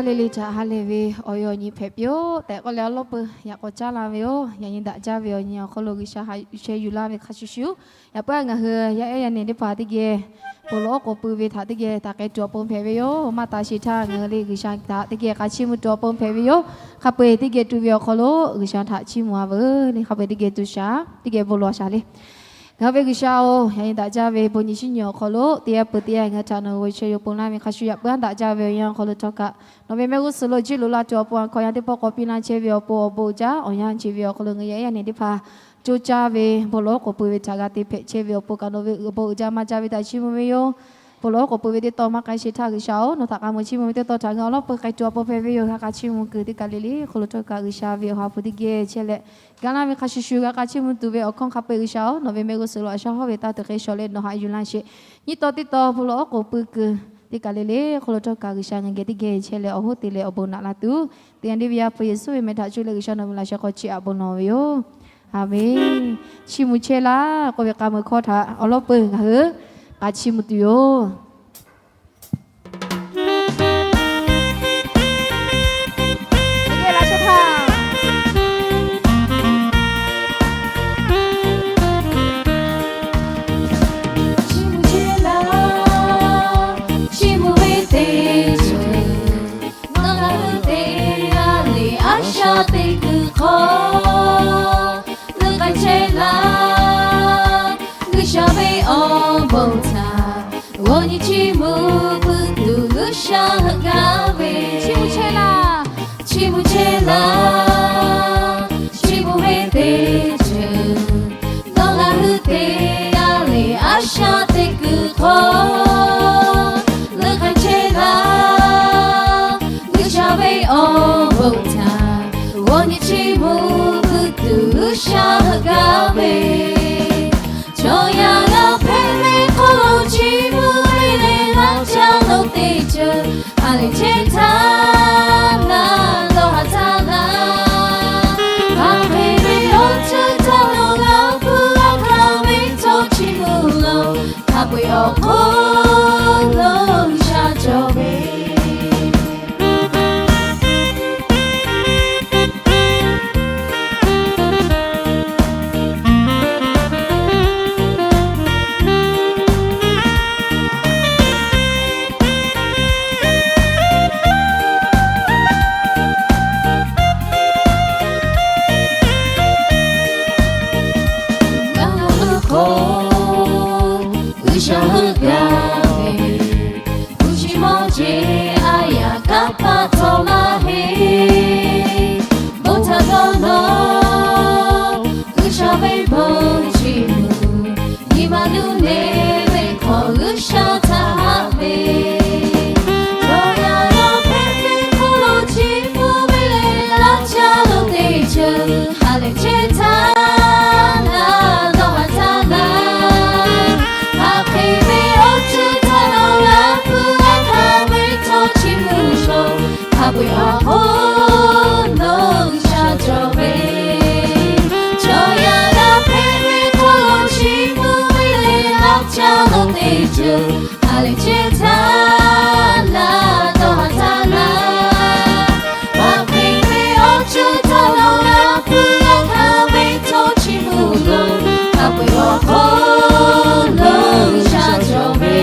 Teˇ g'aˇ le le htaꞈ ha lehˬ ve awˬ e awˬ nyi hpehꞈ piˇ-oˆ tehꞈ k'oˆ leh, awˬ lawˉ peuˬ yaꞈ k'aw caˉ la ve yoˬ. Yaꞈ nyi daꞈ jaˇ ve awˬ nyi awˬ hk'aw lo G'uiˬsha haꞈ yuˬ sheh yuˬ laˇ ve hk'a shuˍ shuˍ, yaꞈ puiˉ a ngaˬ hui yaˇ ehˉ yaˇ nehˬ teˇ hpaˍ teˇ geh bon lawˬ oˉ k'oˍ pui ve htaꞈ teˇ geh taˍ k'ai tuˬ awˬ pon hpehꞈ ve yoˬ. Maˇ taˍ sheˍ htaˇ ngaˬ hui le G'uiˬsha htaꞈ teˇ geh k'a chiˇ mvuh tuˬ awˬ pon hpehꞈ ve yoˬ. Hk'a peu-eˬ teˇ geh tu ve awˬ hk'aw lo G'uiˬsha htaꞈ chiˇ mvuh-a veuˬ le. Hk'a peu-eˬ teˇ geh tu shaˍ, teˇ geh bon lawˬ shaˍ le. Ngaˬ hui ve G'uiˬsha-oˬ, yaꞈ nyi daꞈ jaˇ ve bon nyi shinˉ nyi awˬ hk'aw lo teˇ yanˇ peuˬ teˇ yanˇ ngaˬ hui htaꞈ nawˬ hui g'aw chehˇ yoˬ pon laˇ ve hk'a shuˍ, yaꞈ puiˉ a daꞈ jaˇ ve awˬ yanˇ awˬ hk'aw lo htawˇ kaꞈ nawˬ ve mehˆ g'uˇ suhˍ lo jiˇ loꞈ la tuˬ awˬ pon, a hkaw yaˇ teˇ pawˆ k'awꞈ piˇ laˇ chehˇ ve awˬ pon, awˬ bon uiˍ jaˇ awˬ yanˇ chi ve awˬ hk'aw lo ngaˬ hui yaˇ ehˉ yaˇ nehˬ teˇ hpaˍ coˇ caˇ ve bon lawˬ oˉ k'oˍ pui ve htaꞈ g'a te hpehꞈ chehˇ ve awˬ pon kaꞈ, nawˬ ve awˬ bon uiˍ jaˇ maˇ jaˇ ve htaꞈ chiˇ mvuh ve yoˬ. Bon lawˬ oˉ k'oˍ pui ve teˇ tawn maˇ k'ai sheˍ htaˇ, G'uiˬsha-oˬ, nawˬ htaꞈ k'a mui chiˇ mvuh ve teˇ tawn htaꞈ ngaˬ hui awˬ lawˉ peuˬ k'ai tuˬ awˬ pon hpehꞈ ve yoˬ. G'a k'a chiˇ mvuh kuiˬ teˇ kaˬ le le hk'aw lo htawˇ kaꞈ G'uiˬsha ve awˬ ha hpu teˇ geh chehˇ leh, gaˬ laˇ ve hk'a shuˍ shuˍ g'a k'a chiˇ mvuh tuˬ ve awˬ hkawˇ hk'a peu-eˬ G'uiˬsha-oˬ, nawˬ ve mehˆ g'uˇ suhˍ lo a shaˉ hawˉ ve taˇ tuˬ hk'e shawˍ leh nawˬ haꞈ yuˬ laˇ sheˍ. Nyiˇ tawn teˇ tawn bon lawˬ oˉ k'oˍ pui kuiˬ teˇ kaˬ le le hk'aw lo htawˇ kaꞈ G'uiˬsha ngaˬ geh teˇ geh chehˇ leh awˬ hoˉ te leh awˬ bon naꞈ la tuˬ, teˇ yanˇ deˇ ve Yaˇ hpu Yeˍsuˆ ve meh htaꞈ cuˇ leh G'uiˬsha nawˬ ve laꞈ sheh hk'aw chiˇ aꞈ bon lawˬ ve yoˬ. Aˬmenˍ. Chiˇ mvuh chehˇ laˇ k'oˆ ve k'a mui hkawˇ htaꞈ awˬ lawˉ peuˬ ngaˬ hui k'a chiˇ mvuh tuˬ yoˬ. Chiˇ mvuh chehˇ laˇ, chiˇ mvuh ve teˇ ceuˬ nawˬ ngaˬ hui te g'a le a shaꞈ teꞈ kuiˬ hk'aw leuˆ k'ai chehˇ laˇ. G'uiˬsha ve awˬ bon htaꞈ g'aw nyi chiˇ mvuh pui tuˬ G'uiˬsha heuˆ gaˇ ve. Chiˇ mvuh chehˇ laˇ, chiˇ mvuh chehˇ laˇ, chiˇ mvuh ve teˇ ceuˬ nawˬ ngaˬ hui te g'a le a shaꞈ teꞈ kuiˬ hk'aw leuˆ k'ai chehˇ laˇ. G'uiˬsha ve awˬ bon htaꞈ g'aw nyi chiˇ mvuh pui tuˬ G'uiˬsha heuˆ gaˇ ve. Chaw yaˇ g'a hpehꞈ ve hk'aw lo chiˇ mvuh ve leh laˇ caˇ lo teˇ ceuˬ ha lehˬ chehˇ htaˇ, ngaˬ dawˇ haˍ htaˇ ngaˬ haꞈ hk'e ve awˬ ceuˬ htaꞈ lo g'a hpu g'a hkanˍ ve htawˇ chiˇ mvuh lo, hk'a peu-eˬ awˬ hk'oˆ lo sha cawˬ ve. Ngaˬ hui hk'aw G'uiˬsha heuˆ gaˇ ve, hpu shi mawˇ jeˬ a yaꞈ kanˇ paˆ htawˇ maˇ heˆ. Bon htaꞈ dawˇ nawˬ, G'uiˬsha ve bon chiˇ mvuh, nyi ma nuˇ ne ve hk'aw G'uiˬsha htaꞈ haꞈ ve. Chaw yaˇ g'a hpehꞈ ve hk'aw lo chiˇ mvuh ve leh laˇ caˇ lo teˇ ceuˬ ha lehˬ chehˇ htaˇ, ngaˬ dawˇ haˍ htaˇ ngaˬ haꞈ hk'e ve awˬ ceuˬ htaꞈ lo g'a hpu g'a hkanˍ ve htawˇ chiˇ mvuh shawˍ, hk'a peu-eˬ awˬ hk'oˆ lo sha cawˬ ve. Chaw yaˇ g'a hpehꞈ ve hk'aw lo chiˇ mvuh ve leh laˇ caˇ lo teˇ ceuˬ ha lehˬ chehˇ htaˇ, ngaˬ dawˇ haˍ htaˇ ngaˬ haꞈ hk'e ve awˬ ceuˬ htaꞈ lo g'a hpu g'a hkanˍ ve htawˇ chiˇ mvuh lo, hk'a peu-eˬ awˬ hk'oˆ lo sha cawˬ ve.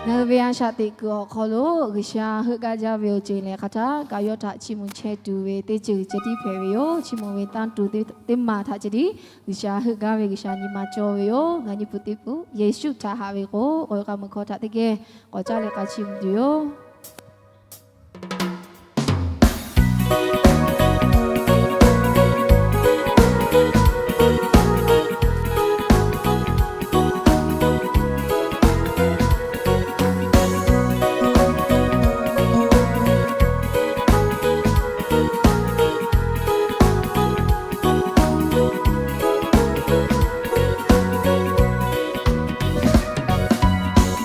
Ngaˬ hui ve a shaꞈ teꞈ kuiˬ awˬ hk'aw lo G'uiˬsha heuˆ gaˇ jaˇ ve awˬ ceuˬ lehˬ, hk'aˬ htaˇ kaꞈ yawˇ htaꞈ chiˇ mvuh chehˇ tuˬ ve teˇ ceuˬ ceh tiˉ hpehꞈ ve yoˬ. Chiˇ mvuh ve tanˇ tuˬ teˇ maˬ htaꞈ ceh tiˉ G'uiˬsha heuˆ gaˇ ve G'uiˬsha nyi ma cawˬ ve yoˬ. Ngaˬ nyi peuˬ teˇ peuˬ Yeˍsuˆ htaꞈ haꞈ ve k'o, k'oˆ ve k'a mui hkawˇ htaꞈ teˇ geh k'awꞈ caˉ leh k'a chiˇ mvuh tuˬ yoˬ.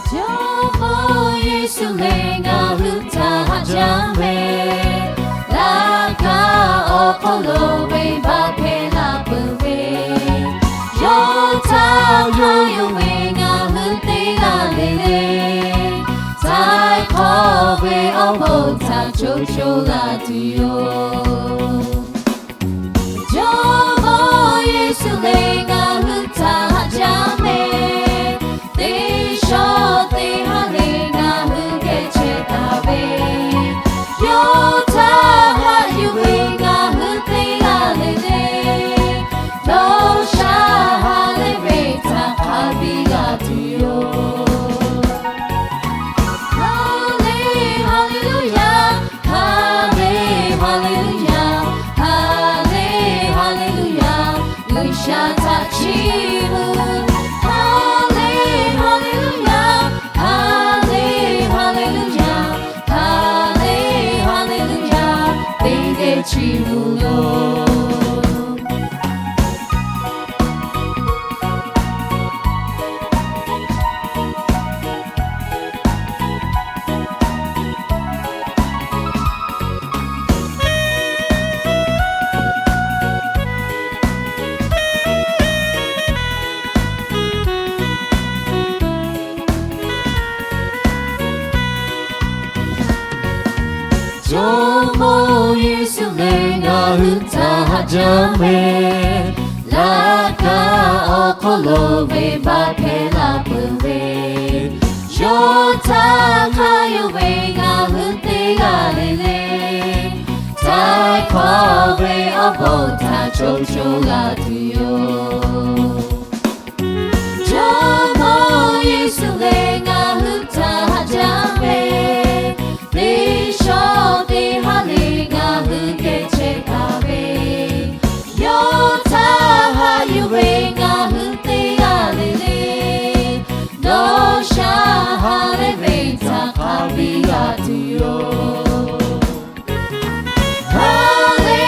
Jawˇmawˇ Yeˍsuˆ lehˬ ngaˬ hui htaꞈ haꞈ jaˇ mehˍ. Laꞈ ka awˬ hk'aw lo venˇbaˆ hpehˇ la peuˬ ve, yawˇ htaꞈ haꞈ awˬ bon htaꞈ co co la tuˬ yoˬ. Jawˇmawˇ Yeˍsuˆ lehˬ ngaˬ hui htaꞈ haꞈ jaˇ mehˍ. Teˇ shawˉ teˇ ha lehˬ ngaˬ hui geh chehˇ taˍ ve, yawˇ htaꞈ haꞈ yuˬ ve ngaˬ hui teˇ g'aˇ le le, dawˇ sha ha lehˬ ve htaꞈ hk'a biˇ g'a tuˬ yoˬ. Ha le, Haˍleˍluˆyaˍ, ha le, Haˍleˍluˆyaˍ, ha le, Haˍleˍluˆyaˍ, G'uiˬsha htaꞈ chiˇ mvuh. Ha le, Haˍleˍluˆyaˍ, ha le, Haˍleˍluˆyaˍ, ha le, Haˍleˍluˆyaˍ, teˇ geh chiˇ mvuh loˬ. Jawˇmawˇ Yeˍsuˆ lehˬ ngaˬ hui htaꞈ haꞈ jaˇ mehˍ. Laꞈ ka awˬ hk'aw lo venˇbaˆ hpehˇ la peuˬ ve, yawˇ htaꞈ hk'a yonˍ ve ngaˬ hui teˇ g'aˇ le le, htaiˍ hk'awꞈ ve awˬ bon htaꞈ co co la tuˬ yoˬ. Jawˇmawˇ Yeˍsuˆ lehˬ ngaˬ hui htaꞈ haꞈ jaˇ ve, teˇ shawˉ teˇ ha lehˬ ngaˬ hui geh chehˇ taˍ ve, yawˇ htaꞈ haꞈ yuˬ ve ngaˬ hui teˇ g'aˇ le le, dawˇ sha ha lehˬ ve htaꞈ hk'a biˇ g'a tuˬ yoˬ. Ha le,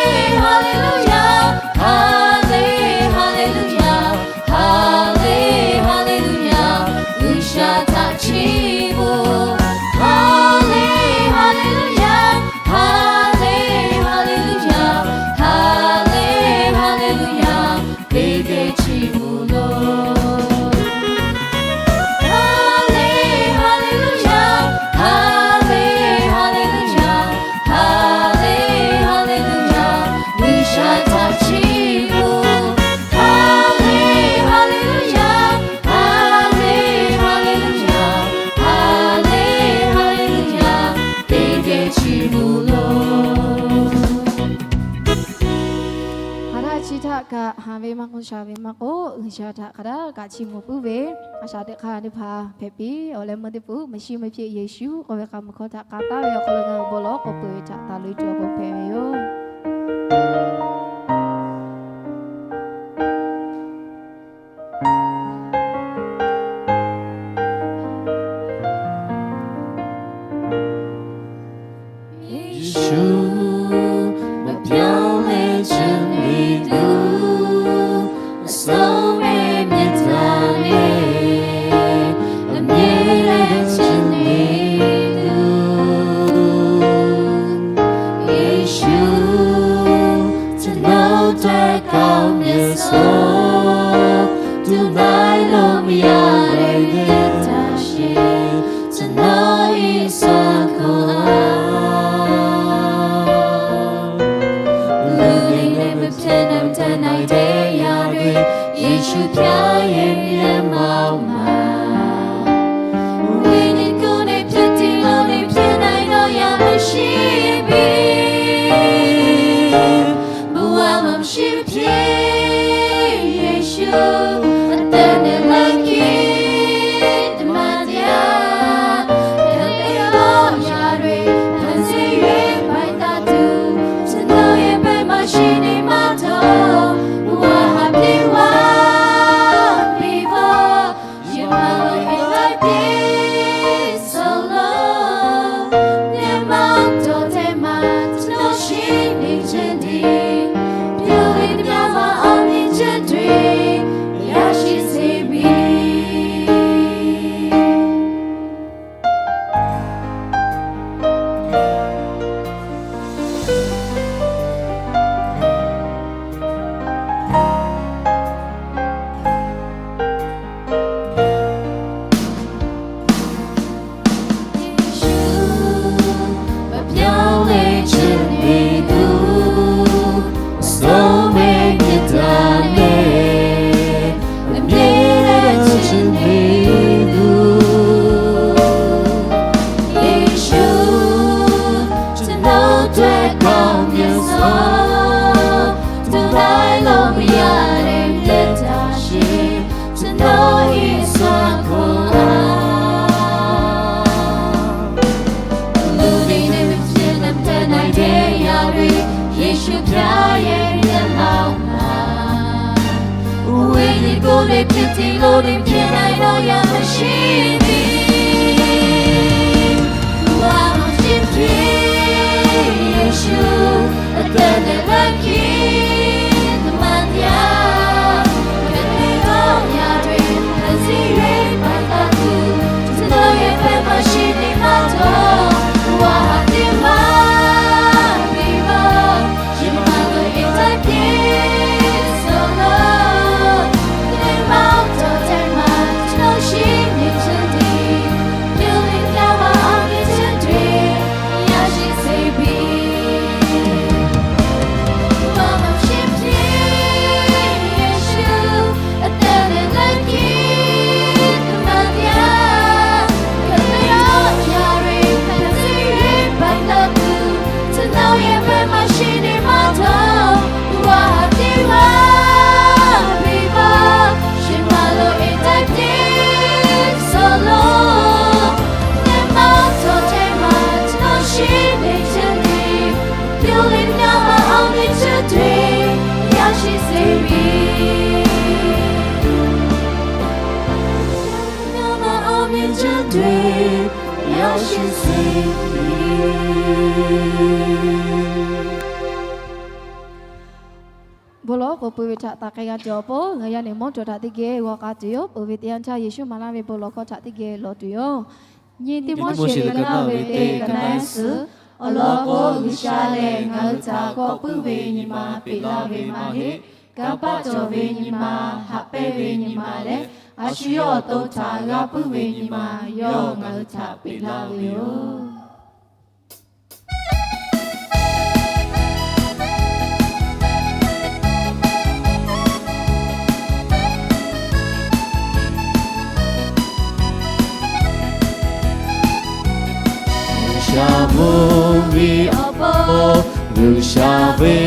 Haˍleˍluˆyaˍ, ha le, Haˍleˍluˆyaˍ, ha le, Haˍleˍluˆyaˍ, G'uiˬsha htaꞈ chiˇ mvuh. Ha le, Haˍleˍluˆyaˍ, ha le, Haˍleˍluˆyaˍ, ha le, Haˍleˍluˆyaˍ, teˇ geh chiˇ mvuh loˬ. Ha le, Haˍleˍluˆyaˍ, ha le, Haˍleˍluˆyaˍ, ha le, Haˍleˍluˆyaˍ, G'uiˬsha htaꞈ chiˇ mvuh. Ha le, Haˍleˍluˆyaˍ, ha le, Haˍleˍluˆyaˍ, ha le, Haˍleˍluˆyaˍ, teˇ geh chiˇ mvuh loˬ. Haˍ daꞈ chi htaꞈ kaꞈ, haˍ ve maˇ k'oˆ, shaˍ ve maˇ k'oˆ, G'uiˬsha htaꞈ hk'a daꞈ kaꞈ chiˇ mvuh puiˉ ve, a shaꞈ teꞈ hk'aˇ teˇ hpaˍ hpehꞈ piˇ. Awˬ leh meuˇ teˇ peuˬ Meˍsiˉ meuˇ Hpiˇ Yeˍsuˆ k'oˆ ve k'a muiˬ hkawˇ htaꞈ k'a taˍ ve awˬ hk'aw lo ngaˬ hui bon lawˬ k'awꞈ peuˬ ve htaꞈ taˍ loꞈ e tuˬ awˬ bon hpehꞈ ve yoˬ. Yeˍsuˆ, မပြောင်းလဲခြင်းနဲ့တူ၊ အဆုံးမဲ့မေတ္တာနဲ့ အမြဲတမ်းခြင်းနဲ့တူ။ ယေရှု၊ ကျွန်တော်အတွက်ကောင်းမြတ်ဆုံး၊ သူနိုင်လို့မရနိုင်တဲ့တတ်ရှင်၊ ကျွန်တော်ရဲ့အစာခွန်အား၊ လူတွေနဲ့မဖြတ်နိုင်တတ်နိုင်တဲ့အရာတွေ၊ ယေရှုဖျားရဲ့မျက်မှောက်မှာ ဝိညာဉ်ကိုယ်နဲ့ဖြစ်တည်လို့နေဖြစ်နိုင်တော့ရာမရှိပြီ။ ဘဝမှာမရှိမဖြစ်ယေရှုအသက်နဲ့လက်ခံသမ္မာတရား၊ ခရစ်တော် Chi hk'e te lawˇ leh, chi na lo yaˇ hk'a shiˍ ve, Yeˍsuˆ a te leh g'a hkiˇ tuˬ maˇ te yaˇ. Hk'e te lawˇ yaˇ ve hk'a shiˍ ve pa taw tuˬ, chi nawˬ yehˬ pehˇ maˇ shiˍ ve maˇ cawˬ. Wa ha te maˇ ve maˇ shiˍ maˇ lo e taˇ te so lo, te maˇ cawˬ te maˇ cawˬ shiˍ ve chi te, yawˇ ve yaˇ maˇ a ve chi te, yaˇ shiˍ se ve. Bon lawˬ k'o, peuˬ ve htaꞈ taˍ k'ai g'a cawˬ awˬ pon, ngaˬ yaˇ nehˬ mawˇ cawˬ htaꞈ teˇ geh g'aw k'a tuˬ yoˬ. Peuˬ ve teˇ yanˇ htaˇ Yeˍsuˆ maˍ laˇ ve bon lawˬ hkawˇ htaꞈ teˇ geh lawˬ tuˬ yoˬ. Nyi Tiˆmoˉseˍ liꞈ ka naˇ ve teˇ ka naˇ suhˍ, awˬ lawn k'o, G'uiˬsha lehˬ ngaˬ hui htaꞈ kawˆ puiˉ ve nyi ma peꞈ laˇ ve maˇ heˆ. Kanˇ paˆ cawˬ ve nyi ma, haꞈ pehnˇ ve nyi ma leh, a shu yawˇ awˬ to htaꞈ g'a puiˉ ve nyi ma, yawˇ ngaˬ hui htaꞈ peꞈ laˇ ve yoˬ. G'uiˬsha mvuhˇ miˬ awˬ pon, G'uiˬsha ve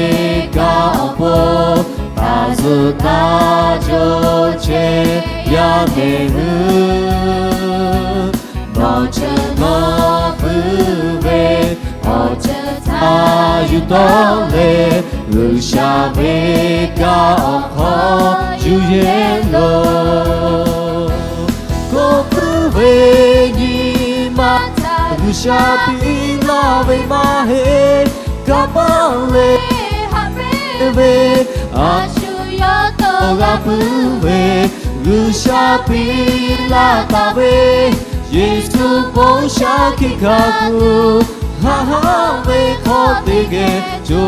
kaˇ awˬ pon, taˍ zuhˬ taˇ cawˬ chehˇ yaˇ nehˬ hui, nawˬ cheuˬ nawˬ puiˉ ve awˬ ceuˬ htaꞈ yuˬ tawˆ leh, G'uiˬsha ve kaˇ awˬ hk'aw yuˬ yehˬ loˬ. Kawˆ puiˉ ve nyi ma htaꞈ G'uiˬsha piˇ laˇ ve maˇ heˆ. Kanˇ paˆ leh haꞈ pehnˇ ve, a shu yawˇ to g'a puiˉ ve, G'uiˬsha piˇ laˇ taˍ ve, Yeˍsuˆ bon sha hkiˆ hkanˍ tuˬ, haꞈ haˉ ve hk'aw teˇ geh co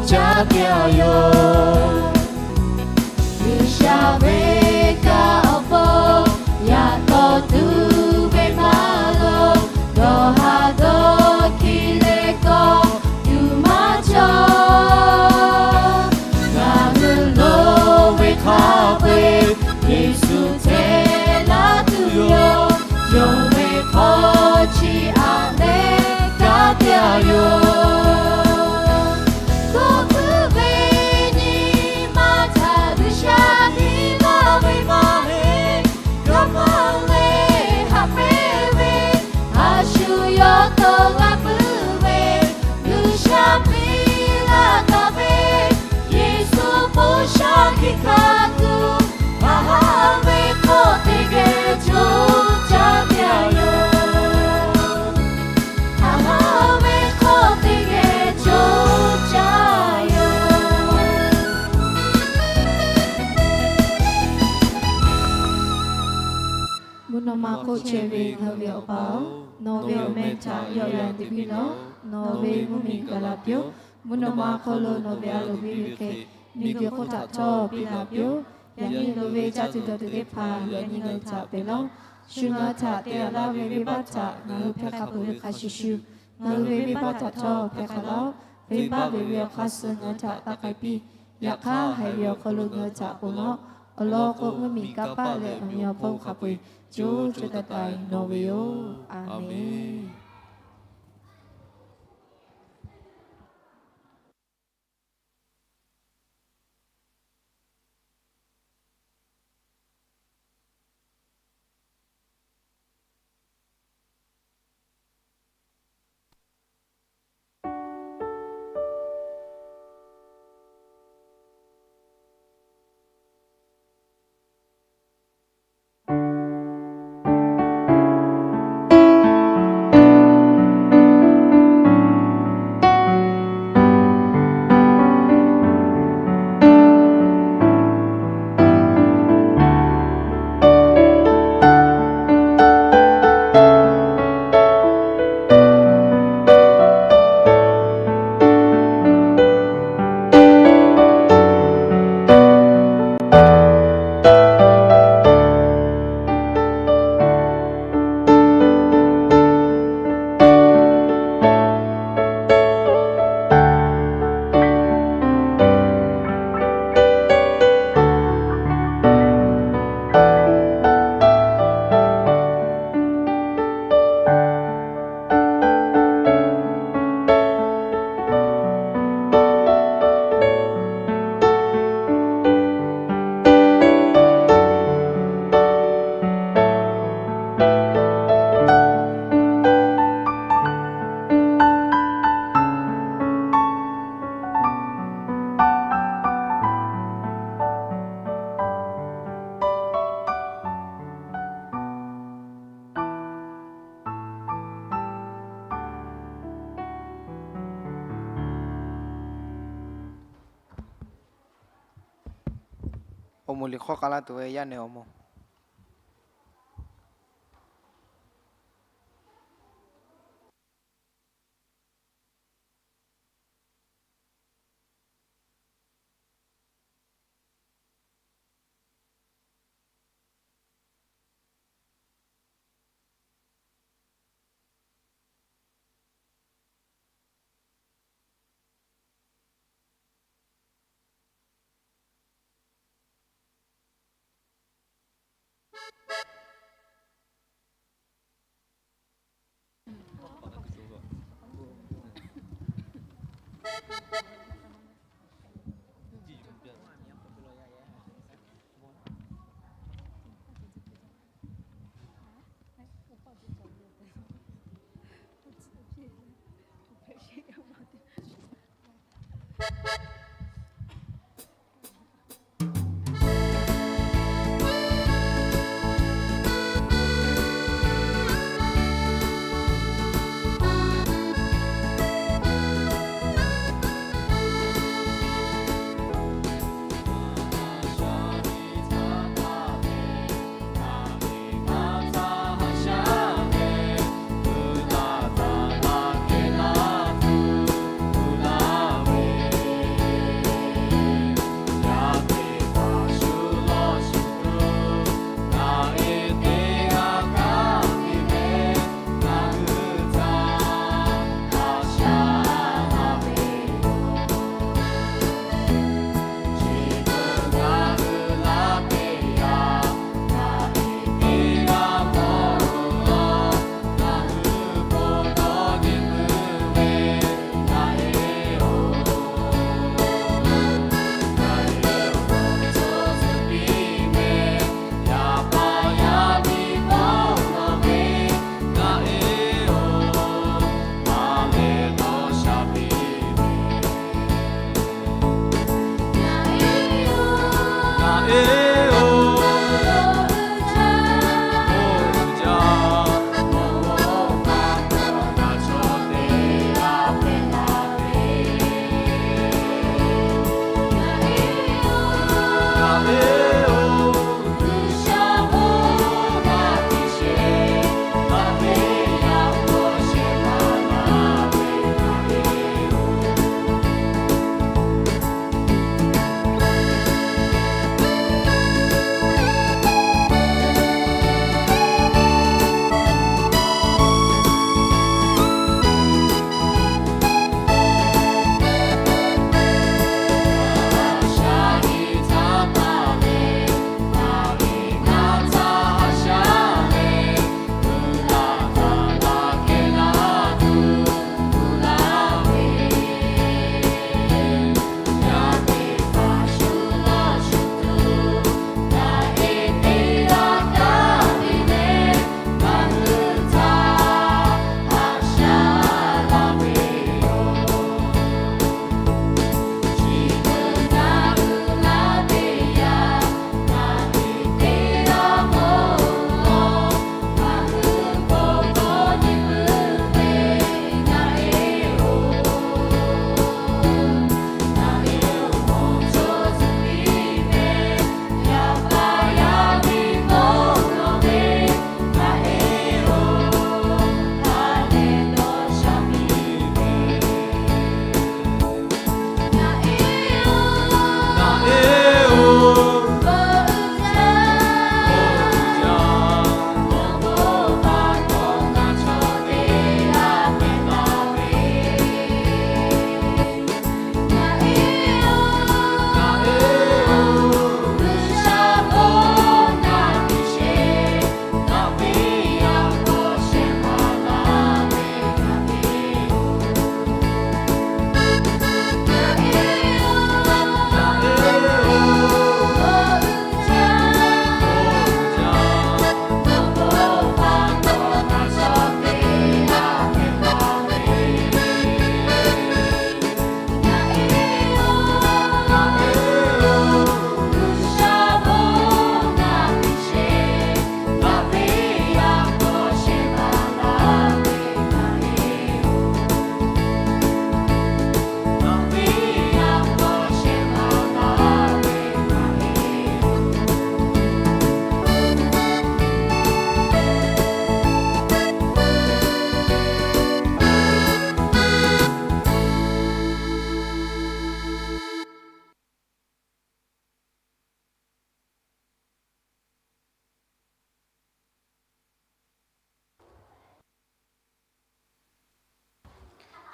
caˇ te a yoˬ. G'uiˬsha ve kaˇ awˬ pon, yaꞈ taw tuˬ ve maˇ loˍ. Dawˬ ha dawˇ hkiˇ leh kawˆ tuˬ maˇ cawˬ. Ngaˬ hui loˍ ve hk'a peu-eˬ, Yeˍsuˆ hteˇ laˇ tuˬ yoˬ. Yonˍ ve hk'aw chi aꞈ leh kaˇ te a yoˬ. Kawˆ puiˉ ve nyi ma htaꞈ G'uiˬsha piˇ laˇ ve maˇ heˆ. Kanˇ paˆ leh haꞈ pehnˇ ve, a shu yawˇ to g'a puiˉ ve, G'uiˬsha piˇ laˇ taˍ ve, Yeˍsuˆ bon sha hkiˆ hkanˍ tuˬ, haꞈ haˉ ve hk'aw teˇ geh co caˇ te a yoˬ. Haꞈ haˉ ve hk'aw teˇ geh co caˇ yoˬ. Mvuhˇ naw ma hk'oˆ chehˇ ve ngaˬ hui ve Awˬ pa-oˬ, nawˬ ve awˬ meh htaꞈ yawˆ yan te piˇ lawˬ. Nawˬ ve mvuhˇ miˬ gaˬ la piˇ-oˆ. Mvuhˇ naw ma hk'aw lo nawˬ ve a loˍ ve hk'e, miˬguiˬ hk'oˆ htaꞈ htawˇ piˇ la piˇ-oˆ. Yaꞈ nyi loˍ ve caˇ tuˬ dawˬ tuˬ teˇ hpaˍ yaꞈ nyi ngaˬ hui htaꞈ peꞈ lawˬ. Shu ngaˬ hui htaꞈ te yaꞈ laˇ ve venˇbaˆ htaꞈ ngaˬ hui hpehˇ hk'a peuˬ ve hk'a shuˍ shuˍ, ngaˬ hui ve venˇbaˆ htaꞈ htawˇ hpehˇ hk'a laˇ-oˆ. Venˇbaˆ ve ve awˬ hk'aˇ suh ngaˬ hui htaꞈ taˇ k'ai piˇ. Yaꞈ hk'aˇ, haiˬ ve awˬ hk'aw lo ngaˬ hui htaꞈ ponˬ lawˬ. Awˬ lawn k'o, mvuhˇ miˬ, kanˇ paˆ leh awˬ meꞈ awˬ hponˇ hk'a peu-eˬ co co taiˍ taiˍ nawˬ ve yoˬ. A menˬ. Awˬ moˍ liꞈ hk'aw k'a laˇ tuˬ ve yaˇ nehˬ awˬ moˍ.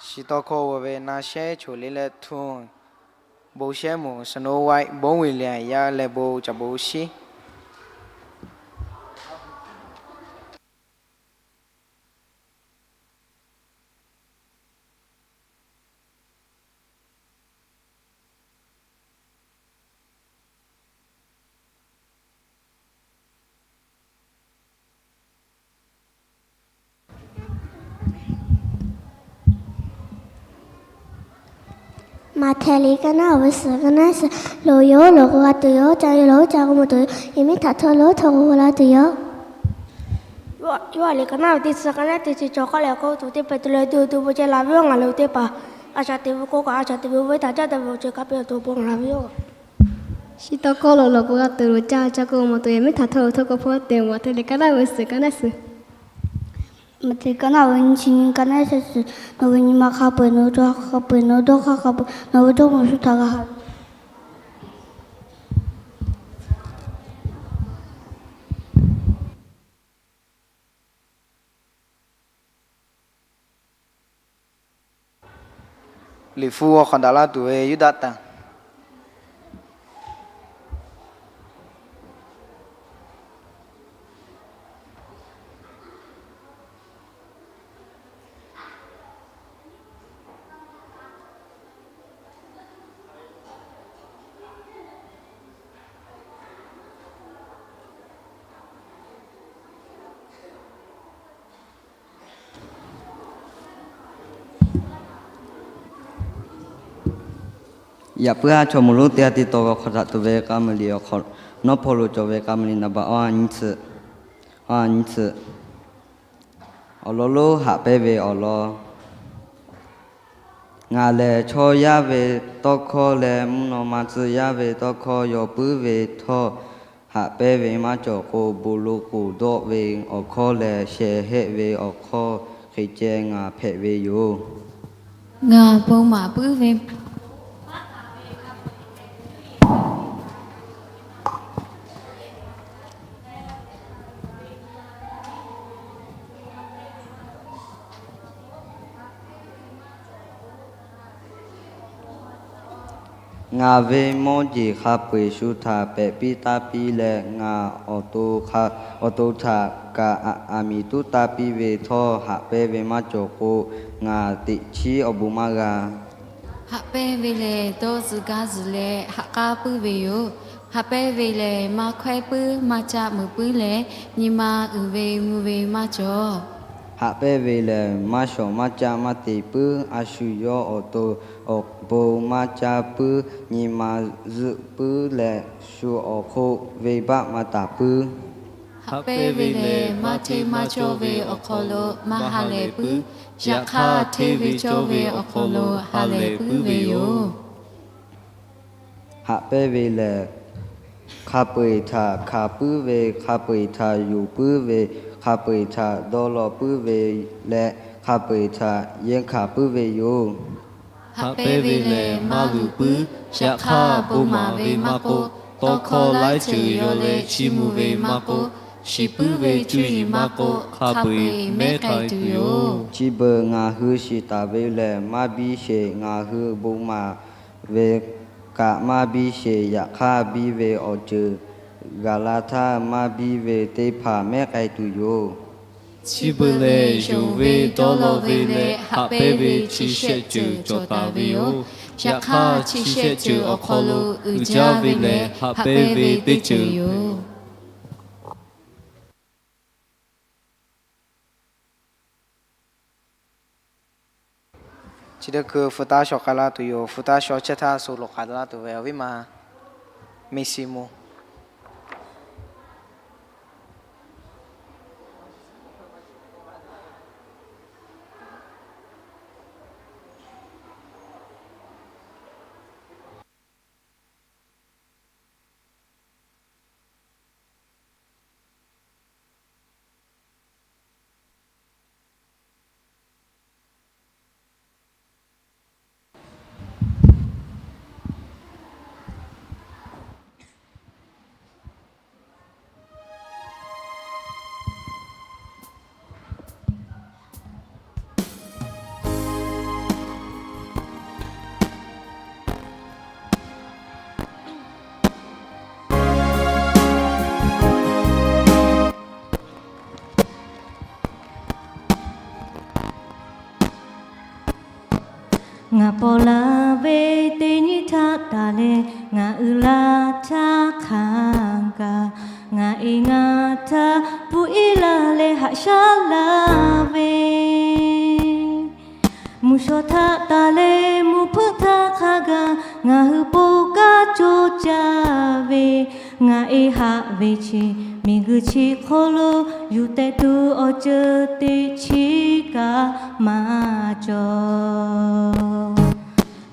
Chi tawˇ hkawˇ g'aw ve naˆ shehˉ choˬ liˇ leh htuˇ, bon shehˉ moˍ Snow White Bonˉ William yaˇ leh bon caꞈ bon shiˉ. Maꞈhtehˍ liꞈ kaˆ naˆ uiˍ ve suhˍ kaˆ naˆ suhˍ, loˍ yoˬ loˍ k'o g'a tuˬ yoˬ, ca yoˬ loˍ ca k'o mawˬ tuˬ yoˬ, yehˬ miˉ htaꞈ htawˇ loˍ htawˇ k'o g'a tuˬ yoˬ. Yoˇhanˬ liꞈ kaˆ naˆ uiˍ teˇ suhˍ kaˆ naˆ teˇ chi cawˬ k'aˇ leh k'oˆ tuˬ teˇ hpehꞈ te leh tuˬ tuˬ bon ceh laˬ ve yoˬ. Ngaˬ loˍ teˇ hpaˍ a shaꞈ teꞈ ve k'oˆ kaꞈ a shaꞈ teꞈ ve oˇ ve htaꞈ caˇ te ve awˬ ceuˬ kaꞈ pehˬ awˬ to bon laˬ ve yoˬ. Chi tawˇ hkawˇ loˍ loˍ k'o g'a tuˬ loˍ, ca ca k'o mawˬ tuˬ, yehˬ miˉ htaꞈ htawˇ loˍ htawˇ k'o hpawˇ te. Maꞈhtehˍ liꞈ kaˆ naˆ uiˍ ve suhˍ kaˆ naˆ suhˍ, Maꞈhtehˍ liꞈ kaˆ naˆ uiˍ ve nyiˇ chi nyi kaˆ naˆ shehˆ suhˍ, nawˬ ve nyi ma hk'a peu-eˬ, nawˬ ve hk'a peu-eˬ, nawˬ ve dawˇ hk'aˇ hk'a peu-eˬ, nawˬ ve dawˇ mawˬ shu htaꞈ g'a haꞈ Liꞈ hpu g'aw hk'aw daꞈ laˇ tuˬ ve Yuˇdaꞈtanˍ. Yaꞈ puiˉ haˉ chaw mawˬ lonˉ teˇ g'aˇ teˇ taw ve awˬ hk'aw daꞈ tuˬ ve k'a muiˬ liꞈ awˬ hk'aw, nawˉ hpawˇ lo cawˬ ve k'a muiˬ liꞈ naˍ baꞈ awˬ nyi tsuhꞈ, awˬ nyi tsuhꞈ, awˬ lawn lonˉ haꞈ pehnˇ ve awˬ lawn. Ngaˬ lehˬ chaw yaˇ ve tawˇ hkawˇ leh mvuhˇ naw ma tcuh yaˇ ve tawˇ hkawˇ yaw puiˉ ve htawˇ, haꞈ pehnˇ ve maˇ cawˬ k'o, bon lo k'oˍ dawˆ ve awˬ hkawˇ leh shehˍ hehˆ ve awˬ hkawˇ hk'e ceh ngaˬ hpehꞈ ve yoˬ. Ngaˬ bon maˍ puiˉ ve Ngaˬ ve mawˇ jeˬ hk'a peu-eˬ shu htaꞈ pehꞈ piˇ taˇ piˇ leh, ngaˬ awˬ to htaꞈ kaꞈ aˬ miˍ tuˉ taˇ piˇ ve htawˇ, haꞈ pehnˇ ve maˇ cawˬ k'o, ngaˬ teꞈ chiˉ awˬ bon maˇ g'a. Haꞈ pehnˇ ve lehˬ, dawˇ zuhꞈ gaˇ zuhꞈ leh haꞈ k'aˉ puiˉ ve yoˬ. Haꞈ pehnˇ ve lehˬ, maˇ hkawehˉ puiˉ, maˇ caˆ meuˍ puiˉ leh, nyi ma uiˍ ve mvuh ve maˇ cawˬ. Haꞈ pehnˇ ve lehˬ, maˇ shawˍ maˇ caˆ maˇ te puiˉ, a shu yawˇ awˬ to awˬ bon maˇ caˇ puiˉ, nyi ma zuhˆ puiˉ leh, shu awˬ hk'oˆ venˇbaˆ maˇ taˍ puiˉ. Haꞈ pehnˇ ve lehˬ, maˇ hteˇ maˇ cawˇ ve awˬ hk'aw lo maˇ ha lehˬ puiˉ, yaꞈ hk'aˇ hteˇ ve cawˇ ve awˬ hk'aw lo ha lehˬ puiˉ ve yoˬ. Haꞈ pehnˇ ve lehˬ, hk'a peu-eˬ htaꞈ hkanˍ puiˉ ve, hk'a peu-eˬ htaꞈ yonˍ puiˉ ve, hk'a peu-eˬ htaꞈ dawˇ law puiˉ ve leh, hk'a peu-eˬ htaꞈ yehˇ hkanˍ puiˉ ve yoˬ. Haꞈ pehnˇ ve lehˬ, maˇ luˬ puiˉ, yaꞈ hk'aˇ bon maˍ ve maˇ k'oˆ, tawˇ hkawˇ laiˉ ceuˬ yaw leh chiˇ mvuh ve maˇ k'oˆ, shiˍ puiˉ ve cuˇ yiˍ maˇ k'oˆ, hk'a peu-eˬ mehˉ k'ai tuˬ yoˬ. Chi beuꞈ ngaˬ hui shiˍ taˍ ve lehˬ, maˇ biˇ sheˍ. Ngaˬ hui bon maˍ ve kaꞈ maˇ biˇ sheˍ. Yaꞈ hk'aˇ, biˇ ve awˬ ceuˬ gaˬ la htaˇ, maˇ biˇ ve teˇ hpaˍ mehˉ k'ai tuˬ yoˬ. Chi beuꞈ lehˬ, yonˍ ve dawˇ law ve leh haꞈ pehnˇ ve chi shehˆ ceuˬ cawˬ taˍ ve yoˬ. Yaꞈ hk'aˇ, chi shehˆ ceuˬ awˬ hk'aw lo uiˍ jaˇ ve lehˬ, haꞈ pehnˇ ve teˇ ceuˬ yoˬ. Chi teˇ hkui hpu taˇ shaw k'ai laˇ tuˬ yoˬ. Hpu taˇ shaw chehˇ htaˇ, shu loꞈ k'ai laˇ tuˬ ve awˬ viˉ ma Miss Mo. Ngaˬ paw la ve teˇ nyi htaˇ taˍ leh, ngaˬ uiˍ la htaˇ hk'a gaˬ, ngaˬ e ngaˬ htaˇ puiˉ iˉ la leh haꞈ shaˉ laˇ ve, mvuhˇ shawˍ htaˇ taˍ leh mvuhˇ hpeuˆ htaˇ hk'a gaˬ ngaˬ hui po kaˇ co caˇ ve, ngaˬ e haꞈ ve chi miˬguiˬ chi hk'oˆ lo yuˬ tehꞈ tuˬ awˬ ceuˬ teˇ chiˉ kaꞈ maˇ cawˬ.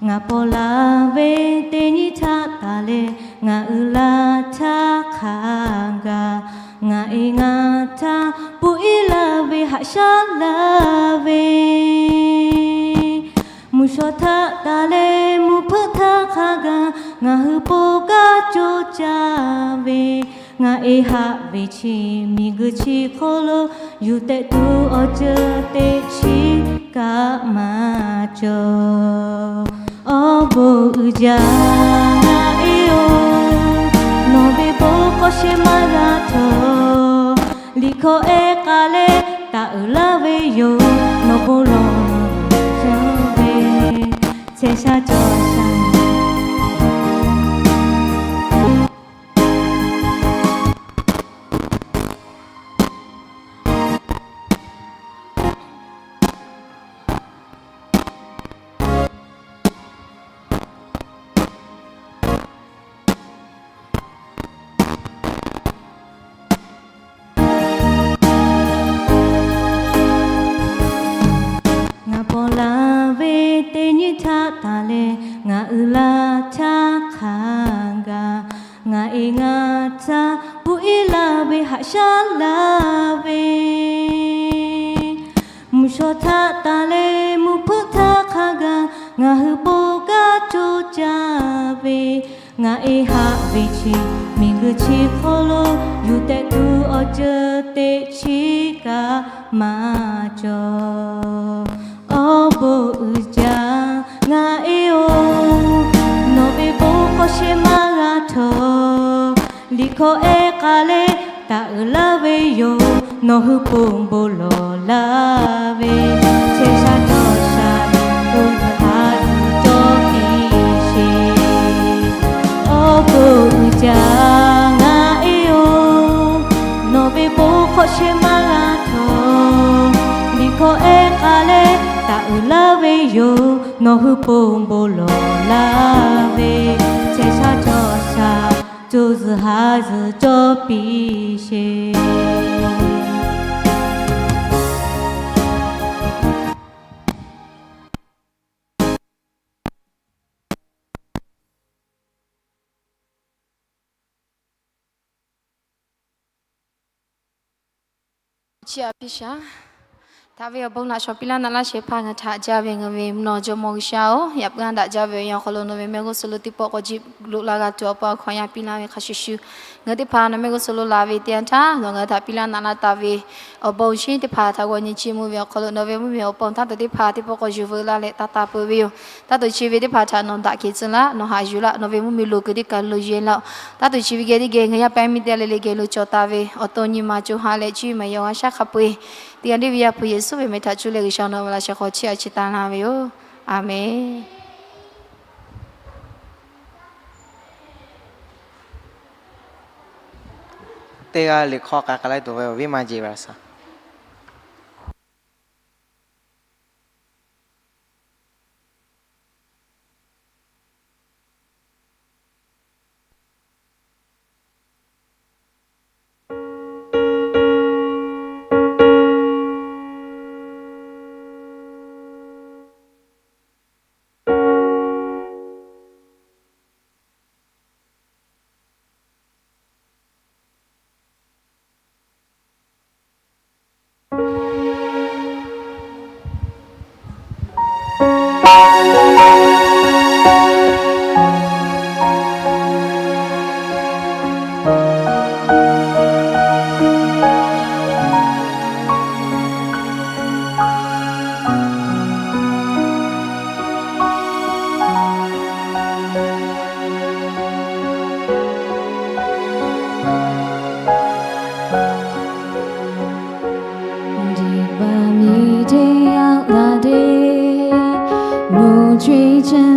Ngaˬ paw la ve teˇ nyi htaˇ taˍ leh, ngaˬ uiˍ la htaˇ hk'a gaˬ, ngaˬ e ngaˬ htaˇ puiˉ iˉ la ve haꞈ shaˉ laˇ ve, mvuhˇ shawˍ htaˇ taˍ leh mvuhˇ hpeuˆ htaˇ hk'a gaˬ ngaˬ hui po kaˇ co caˇ ve, ngaˬ e haꞈ ve chi miˬguiˬ chi hk'oˆ lo yuˬ tehꞈ tuˬ awˬ ceuˬ teˇ chiˉ kaꞈ maˇ cawˬ. Awˬ bon uiˍ jaˇ ngaˬ e oˬ, nawˬ ve bon hk'aw sheh maˇ g'a htawˇ, liꞈ hkawˇ ehˉ k'a leh taˍ uiˍ laˇ ve yoˬ. Nawˬ bon lawˬ ve, chehˇ sha cawˬ sha. Ngaˬ paw la ve teˇ nyi htaˇ taˍ leh, ngaˬ uiˍ la htaˇ hk'a gaˬ, ngaˬ e ngaˬ htaˇ puiˉ iˉ la ve haꞈ shaˉ laˇ ve, mvuhˇ shawˍ htaˇ taˍ leh mvuhˇ hpeuˆ htaˇ hk'a gaˬ ngaˬ hui po kaˇ co caˇ ve, ngaˬ e haꞈ ve chi miˬguiˬ chi hk'oˆ lo yuˬ tehꞈ tuˬ awˬ ceuˬ teˇ chiˉ kaꞈ maˇ cawˬ. Awˬ bon uiˍ jaˇ ngaˬ e oˬ, nawˬ ve bon hk'aw sheh maˇ g'a htawˇ, liꞈ hkawˇ ehˉ k'a leh taˍ uiˍ laˇ ve yoˬ. Nawˬ hui ponˬ bon lawˬ laˇ ve, chehˇ sha cawˬ sha, bon haꞈ yuˬ cawˬ piˇ sheˍ. Awˬ bon uiˍ jaˇ ngaˬ e oˬ, nawˬ ve bon hk'aw sheh maˇ g'a htawˇ, liꞈ hkawˇ ehˉ k'a leh taˍ uiˍ laˇ ve yoˬ. Nawˬ hui ponˬ bon lawˬ laˇ ve, chehˇ sha cawˬ sha, co zuhˬ ha zuhˬ cawˬ piˇ sheˍ. Chi a piˇ shaˍ. Htaꞈ ve awˬ bon laꞈ shawˍ piˇ laˇ naꞈ laˇ shehˍ hpaˇ ngaˬ htaꞈ jaˇ ve ngaˬ ve mvuhˇ naw jawˇmawˇ G'uiˬsha-oˬ, yaꞈ puiˉ daꞈ jaˇ ve awˬ yanˇ awˬ hk'aw lo nawˬ ve mehˆ g'uˇ suhˍ lo teˇ pawˆ k'awꞈ jiˆ loꞈ la g'a tuˬ awˬ pon awˬ hkawꞈ yaˇ piˇ laˇ ve hk'a shuˍ shuˍ, ngaˬ hui teˇ hpaˍ nawˬ mehˆ g'uˇ suhˍ lo laˬ ve teˇ yanˇ htaˇ, nawˬ ngaˬ hui htaꞈ piˇ laˇ naꞈ laˇ taˍ ve awˬ bon awˬ shinˉ teˇ hpaˍ htaꞈ g'aw nyi chiˇ mvuh ve awˬ hk'aw lo nawˬ ve mvuhˇmiˬ awˬ pon htaˇ tuˬ teˇ hpaˍ teˇ pawˆ k'awꞈ yuˬ veu laˇ leh taˇ taˇ peuˬ ve yoˬ. Taˇ tuˬ chi ve teˇ hpaˍ htaꞈ nawˬ daꞈ kehˬ tcuh laˇ, nawˬ haꞈ yuˬ laˇ, nawˬ ve mvuhˇmiˬ loˬ kuiˬ teˇ kaˬ lo yehˇ laˇ-oˆ. Taˇ tuˬ chi ve geh teˇ geh ngaˬ yaˇ paˇ miˇ teˇ g'aˇ le le geh lo cawˬ taˍ ve awˬ to nyi ma co ha leh cuˇ yiˍ maˍ yaꞈ g'a shaˉ hk'a peu-eˬ, teˇ g'aˇ le ve Yaˇ hpu Yeˍsuˆ ve meh htaꞈ cuˇ leh G'uiˬsha nawˬ ve laꞈ shehˍ hk'aw chiˇ a chi taˍ laˇ ve yoˬ. Aˍmenˬ. Teˇ g'aˇ liꞈ hk'aw k'ai k'ai laˇ tuˬ ve awˬ viˉ maˇ jeˬ ve a shaˍ.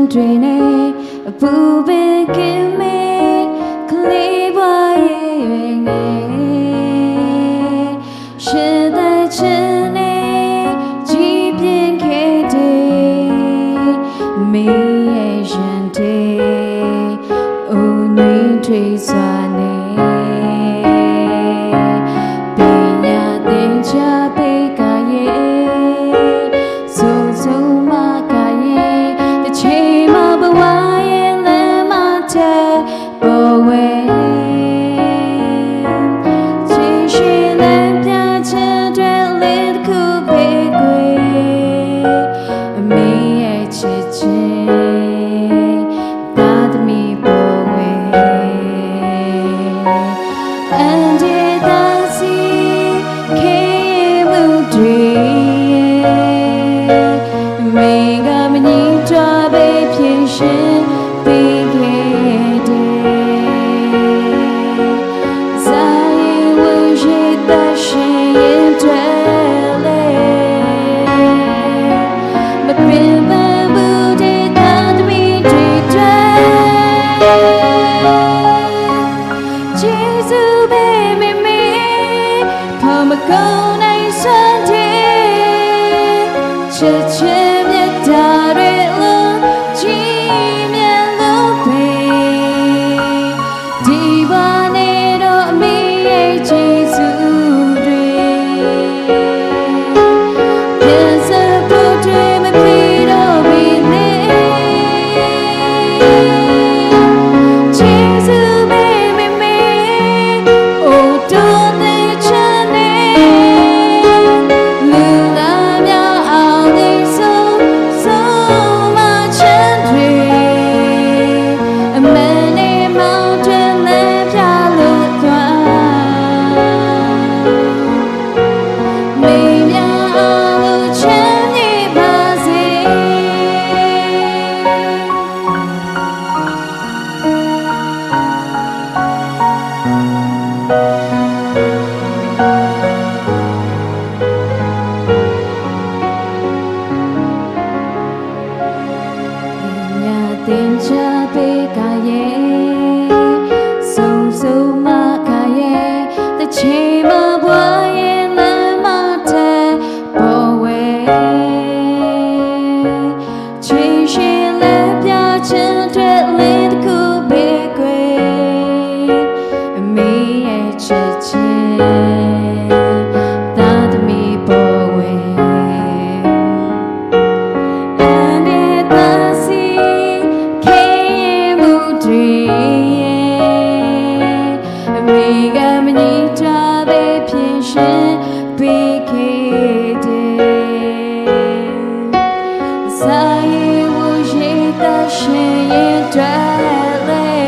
Drei neˇ a puˍ ve kehˬ me, hk'e le baˬ e ve ngaˬ, shehˍ daꞈ chehˇ neˇ, chi piˇ hk'e te, meˇ e shanˍ te, awˬ nuˇ htre swa neˇ, peꞈ yaˇ teˇ caˇ peˇ kaꞈ yeˬ, suh suh maˇ kaꞈ yeˬ, teˇ cheˇ maˇ baˬ wa yeˬ leh maˇ htaˇ, pawˬ ve, chi sheˍ leh pyaˇ chehˇ htaˇ leh hkuˇ peˇ k'oˆ ve, meˇ e chi cheˇ, taˇ taˇ miˇ pawˬ ve, a dehꞈ taˇ shiˍ hk'e mvuhˇ hte, meˇ g'a maˇ nyi htaˇ ve hpehꞈ sheˍ piˇ hk'e te, zaˇ e wuˬ sheˍ taˇ sheˍ yeˬ htaˇ leh, maˇ peꞈ ve bvuhꞈ teˇ htaˇ taˇ miˇ hte htaˇ, Yeˍsuˆ ve meꞈ meˇ, hpaw maˇ k'oˆ na shanˍ te, chi cheˇ mehˆ htaˇ leh lo, chi mehˆ lo peˇ, teˇ baˬ neˇ dawˇ meˇ e Yeˍsuˆ Hkriꞈ, Yeˍsuˆ hpu hk'e maˇ hpeˇ dawˇ ve le. Yeˍsuˆ ve meꞈ meˇ, awˬ to teˇ chehˇ neˇ, luˬ laˇ myaˇ a le suh, suh maˇ chehˇ hk'e, a mehˍ neˇ maˇ hte leh pyaˇ lo kaꞈ, meˇ myaˇ a lo chehˇ neˇ baˬ sheˍ. Yaˇ teˇ caˇ peˇ kaꞈ yeˬ, suh suh maˇ kaꞈ yeˬ, teˇ cheˇ maˇ baˬ yeˬ leh maˇ htaˇ pawˬ ve, chi sheˍ leh pyaˇ chehˇ htaˇ leh hkuˇ peˇ k'oˆ ve, meˇ e chi cheˇ, taˇ taˇ miˇ pawˬ ve, a dehꞈ taˇ shiˍ hk'e mvuhˇ hte, meˇ g'a maˇ nyi htaˇ ve hpehꞈ sheˍ piˇ hk'e te, zaˇ e wuˬ sheˍ taˇ sheˍ yeˬ htaˇ leh,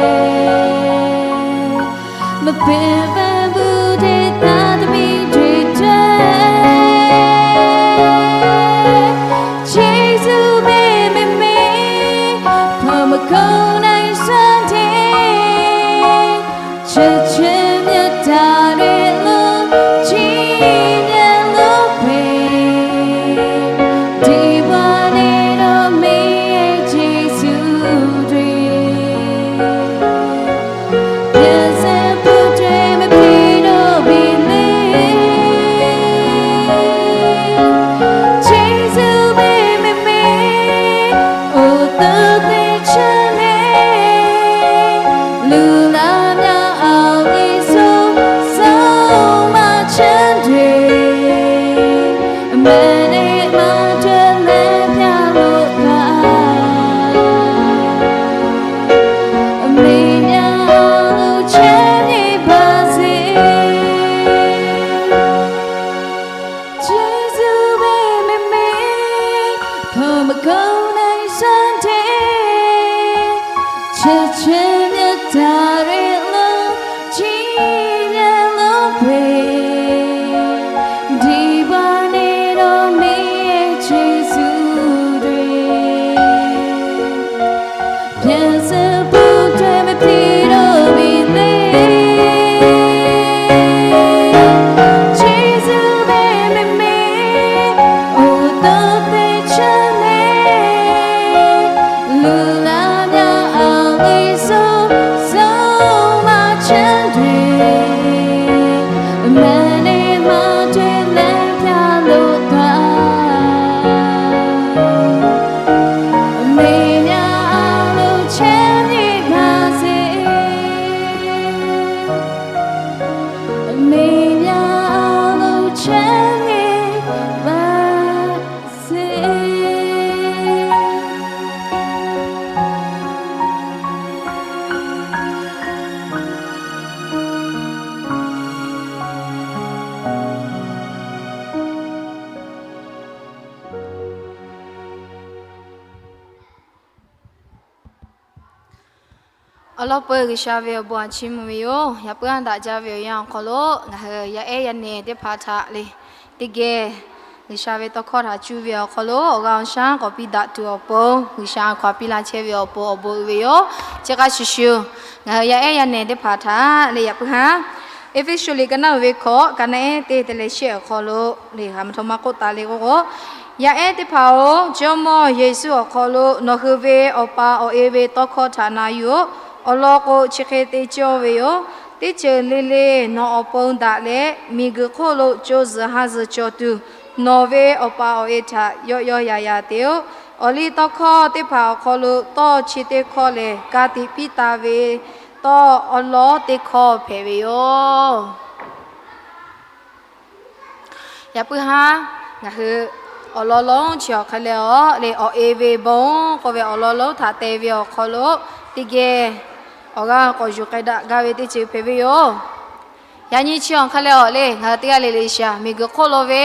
maˇ peꞈ ve bvuhꞈ teˇ htaˇ taˇ miˇ hte htaˇ, Yeˍsuˆ ve meꞈ meˇ, hpaw maˇ k'oˆ na shanˍ te, chi cheˇ mehˆ htaˇ leh lo, chi mehˆ lo peˇ, teˇ baˬ neˇ dawˇ meˇ e Yeˍsuˆ Hkriꞈ, Yeˍsuˆ hpu hk'e maˇ hpeˇ dawˇ ve le. Yeˍsuˆ ve meꞈ meˇ, awˬ to teˇ chehˇ neˇ, luˬ laˇ myaˇ a le suh, suh maˇ chehˇ hk'e, a mehˍ neˇ maˇ hte leh pyaˇ lo kaꞈ, meˇ myaˇ a lo chehˇ neˇ baˬ sheˍ. Yeˍsuˆ ve meꞈ meˇ, hpaw maˇ k'oˆ na shanˍ te, chi cheˇ mehˆ htaˇ leh lo, chi mehˆ lo peˇ, teˇ baˬ neˇ dawˇ meˇ e Yeˍsuˆ Hkriꞈ, Yeˍsuˆ hpu hk'e maˇ hpeˇ dawˇ ve le. Yeˍsuˆ ve meꞈ meˇ, awˬ to teˇ chehˇ neˇ, luˬ Awˬ lawn peuˬ G'uiˬsha ve awˬ bon a chiˇ mvuh ve yoˬ. Yaꞈ puiˉ aˉ daꞈ jaˇ ve awˬ yanˇ awˬ hk'aw lo ngaˬ hui yaˇ ehˉ yaˇ nehˬ teˇ hpaˍ htaꞈ le, teˇ geh G'uiˬsha ve tawˇ hkawˇ htaꞈ cuˇ ve awˬ hk'aw lo awˬ g'aˇ awˬ shaˉ k'awꞈ piˇ daꞈ tuˬ awˬ pon G'uiˬsha a hkaw a piˇ laˇ chehˇ ve awˬ pon awˬ bon uiˍ ve yoˬ. Chi hk'a shuˍ shuˍ, ngaˬ hui yaˇ ehˉ yaˇ nehˬ teˇ hpaˍ htaꞈ le yaꞈ puiˉ haˉ Eˇfeˇsuꞈ liꞈ ka naˉ uiˍ ve hkawꞈ ka naˉ ehˉ teˇ te leh shehˆ awˬ hk'aw lo le, ha ma htaw ma k'oˆ taˍ le k'o k'o, Yaˇ ehˉ teˇ hpaˍ-oˬ, Jawˇmawˇ Yeˍsuˆ awˬ hk'aw lo nawˬ hui ve Awˬ pa awˬ e ve tawˇ hkawˇ htaꞈ na yuˬ-oˬ. Awˬ lawn k'o, chi hk'e te cawˇ ve yoˬ. Teˇ ceuˬ le le nawˬ awˬ pon daꞈ leh, miˬguiˬ hk'oˆ lo co zuhˬ ha zuhˬ cawˬ tuˬ, nawˬ ve Awˬ pa awˬ e htaꞈ yawˆ yawˆ yaꞈ yaꞈ te-oˬ. Awˬ liˇ tawˇ hkawˇ teˇ hpaˍ awˬ hk'aw lo tawˇ chi teˇ hkawˇ lehˬ, ka tiꞈ piˇ taˍ ve tawˇ awˉ lawˉ teˇ hkawˇ hpehꞈ ve yoˬ. Yaꞈ puiˉ haˉ ngaˬ hui awˬ lawn lonˉ chi awˬ hk'e leh awˬ le, awˬ e ve bon k'oˆ ve awˬ lawn lonˉ htaꞈ te ve awˬ hk'aw lo teˇ geh awˬ g'aˇ k'awꞈ yuˬ k'ai daꞈ gaˇ ve teˇ ceuˬ hpehꞈ ve yoˬ. Yaꞈ nyi chi awˬ hk'e leh awˬ le, ngaˬ hui teˇ g'aˇ le le shaˍ miˬguiˬ hk'oˆ lo ve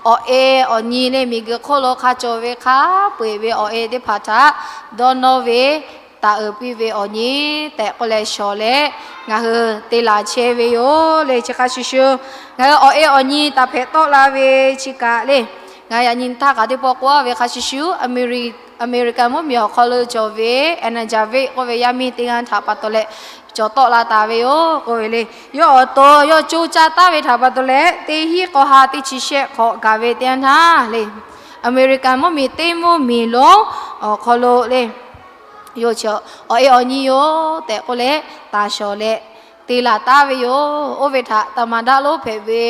awˬ e awˬ nyi le, miˬguiˬ hk'oˆ lo hk'a cawˬ ve hk'a peu-eˬ ve awˬ e teˇ hpaˍ htaꞈ dawˇ nawˇ ve taˍ uiˍ piˇ ve awˬ nyi tehꞈ k'oˆ leh shawˍ leh, ngaˬ hui te laˬ chehˇ ve yoˬ le. Chi hk'a shuˍ shuˍ, ngaˬ hui awˬ e awˬ nyi taˍ hpehꞈ tawˆ la ve chi kaꞈ le, ngaˬ hui yaꞈ nyi htaˇ kaꞈ teˇ pawˆ k'oˆ ve hk'a shuˍ shuˍ, Aˍmeˍriˍ- Aˍmeˍriˍkaˍ mvuhˇmiˬ awˬ hk'aw lo cawˬ ve Elijah Veit k'oˆ ve yaˇ miˇ teˇ g'aˇ htaꞈ pa taw leh cawˬ tawˆ la taˍ ve yoˬ k'oˆ ve le. Yawˇ awˬ to yawˇ co caˇ taˉ ve htaꞈ pa taw leh, teˇ hinˉ k'awˇ ha teˇ chi shehˆ hk'awꞈ gaˬ ve teˇ yanˇ htaˇ le, Aˍmeˍriˍkaˍ mvuhˇmiˬ teˇ mvuhˇmiˬ lonˉ awˬ hk'aw lo le, yawˇ chi awˬ e awˬ nyi yoˬ tehꞈ k'oˆ leh taˍ shawˍ leh te laˬ taˉ ve yoˬ. Oˇ ve htaꞈ taˍ maˍ daˆ lonˉ hpehꞈ ve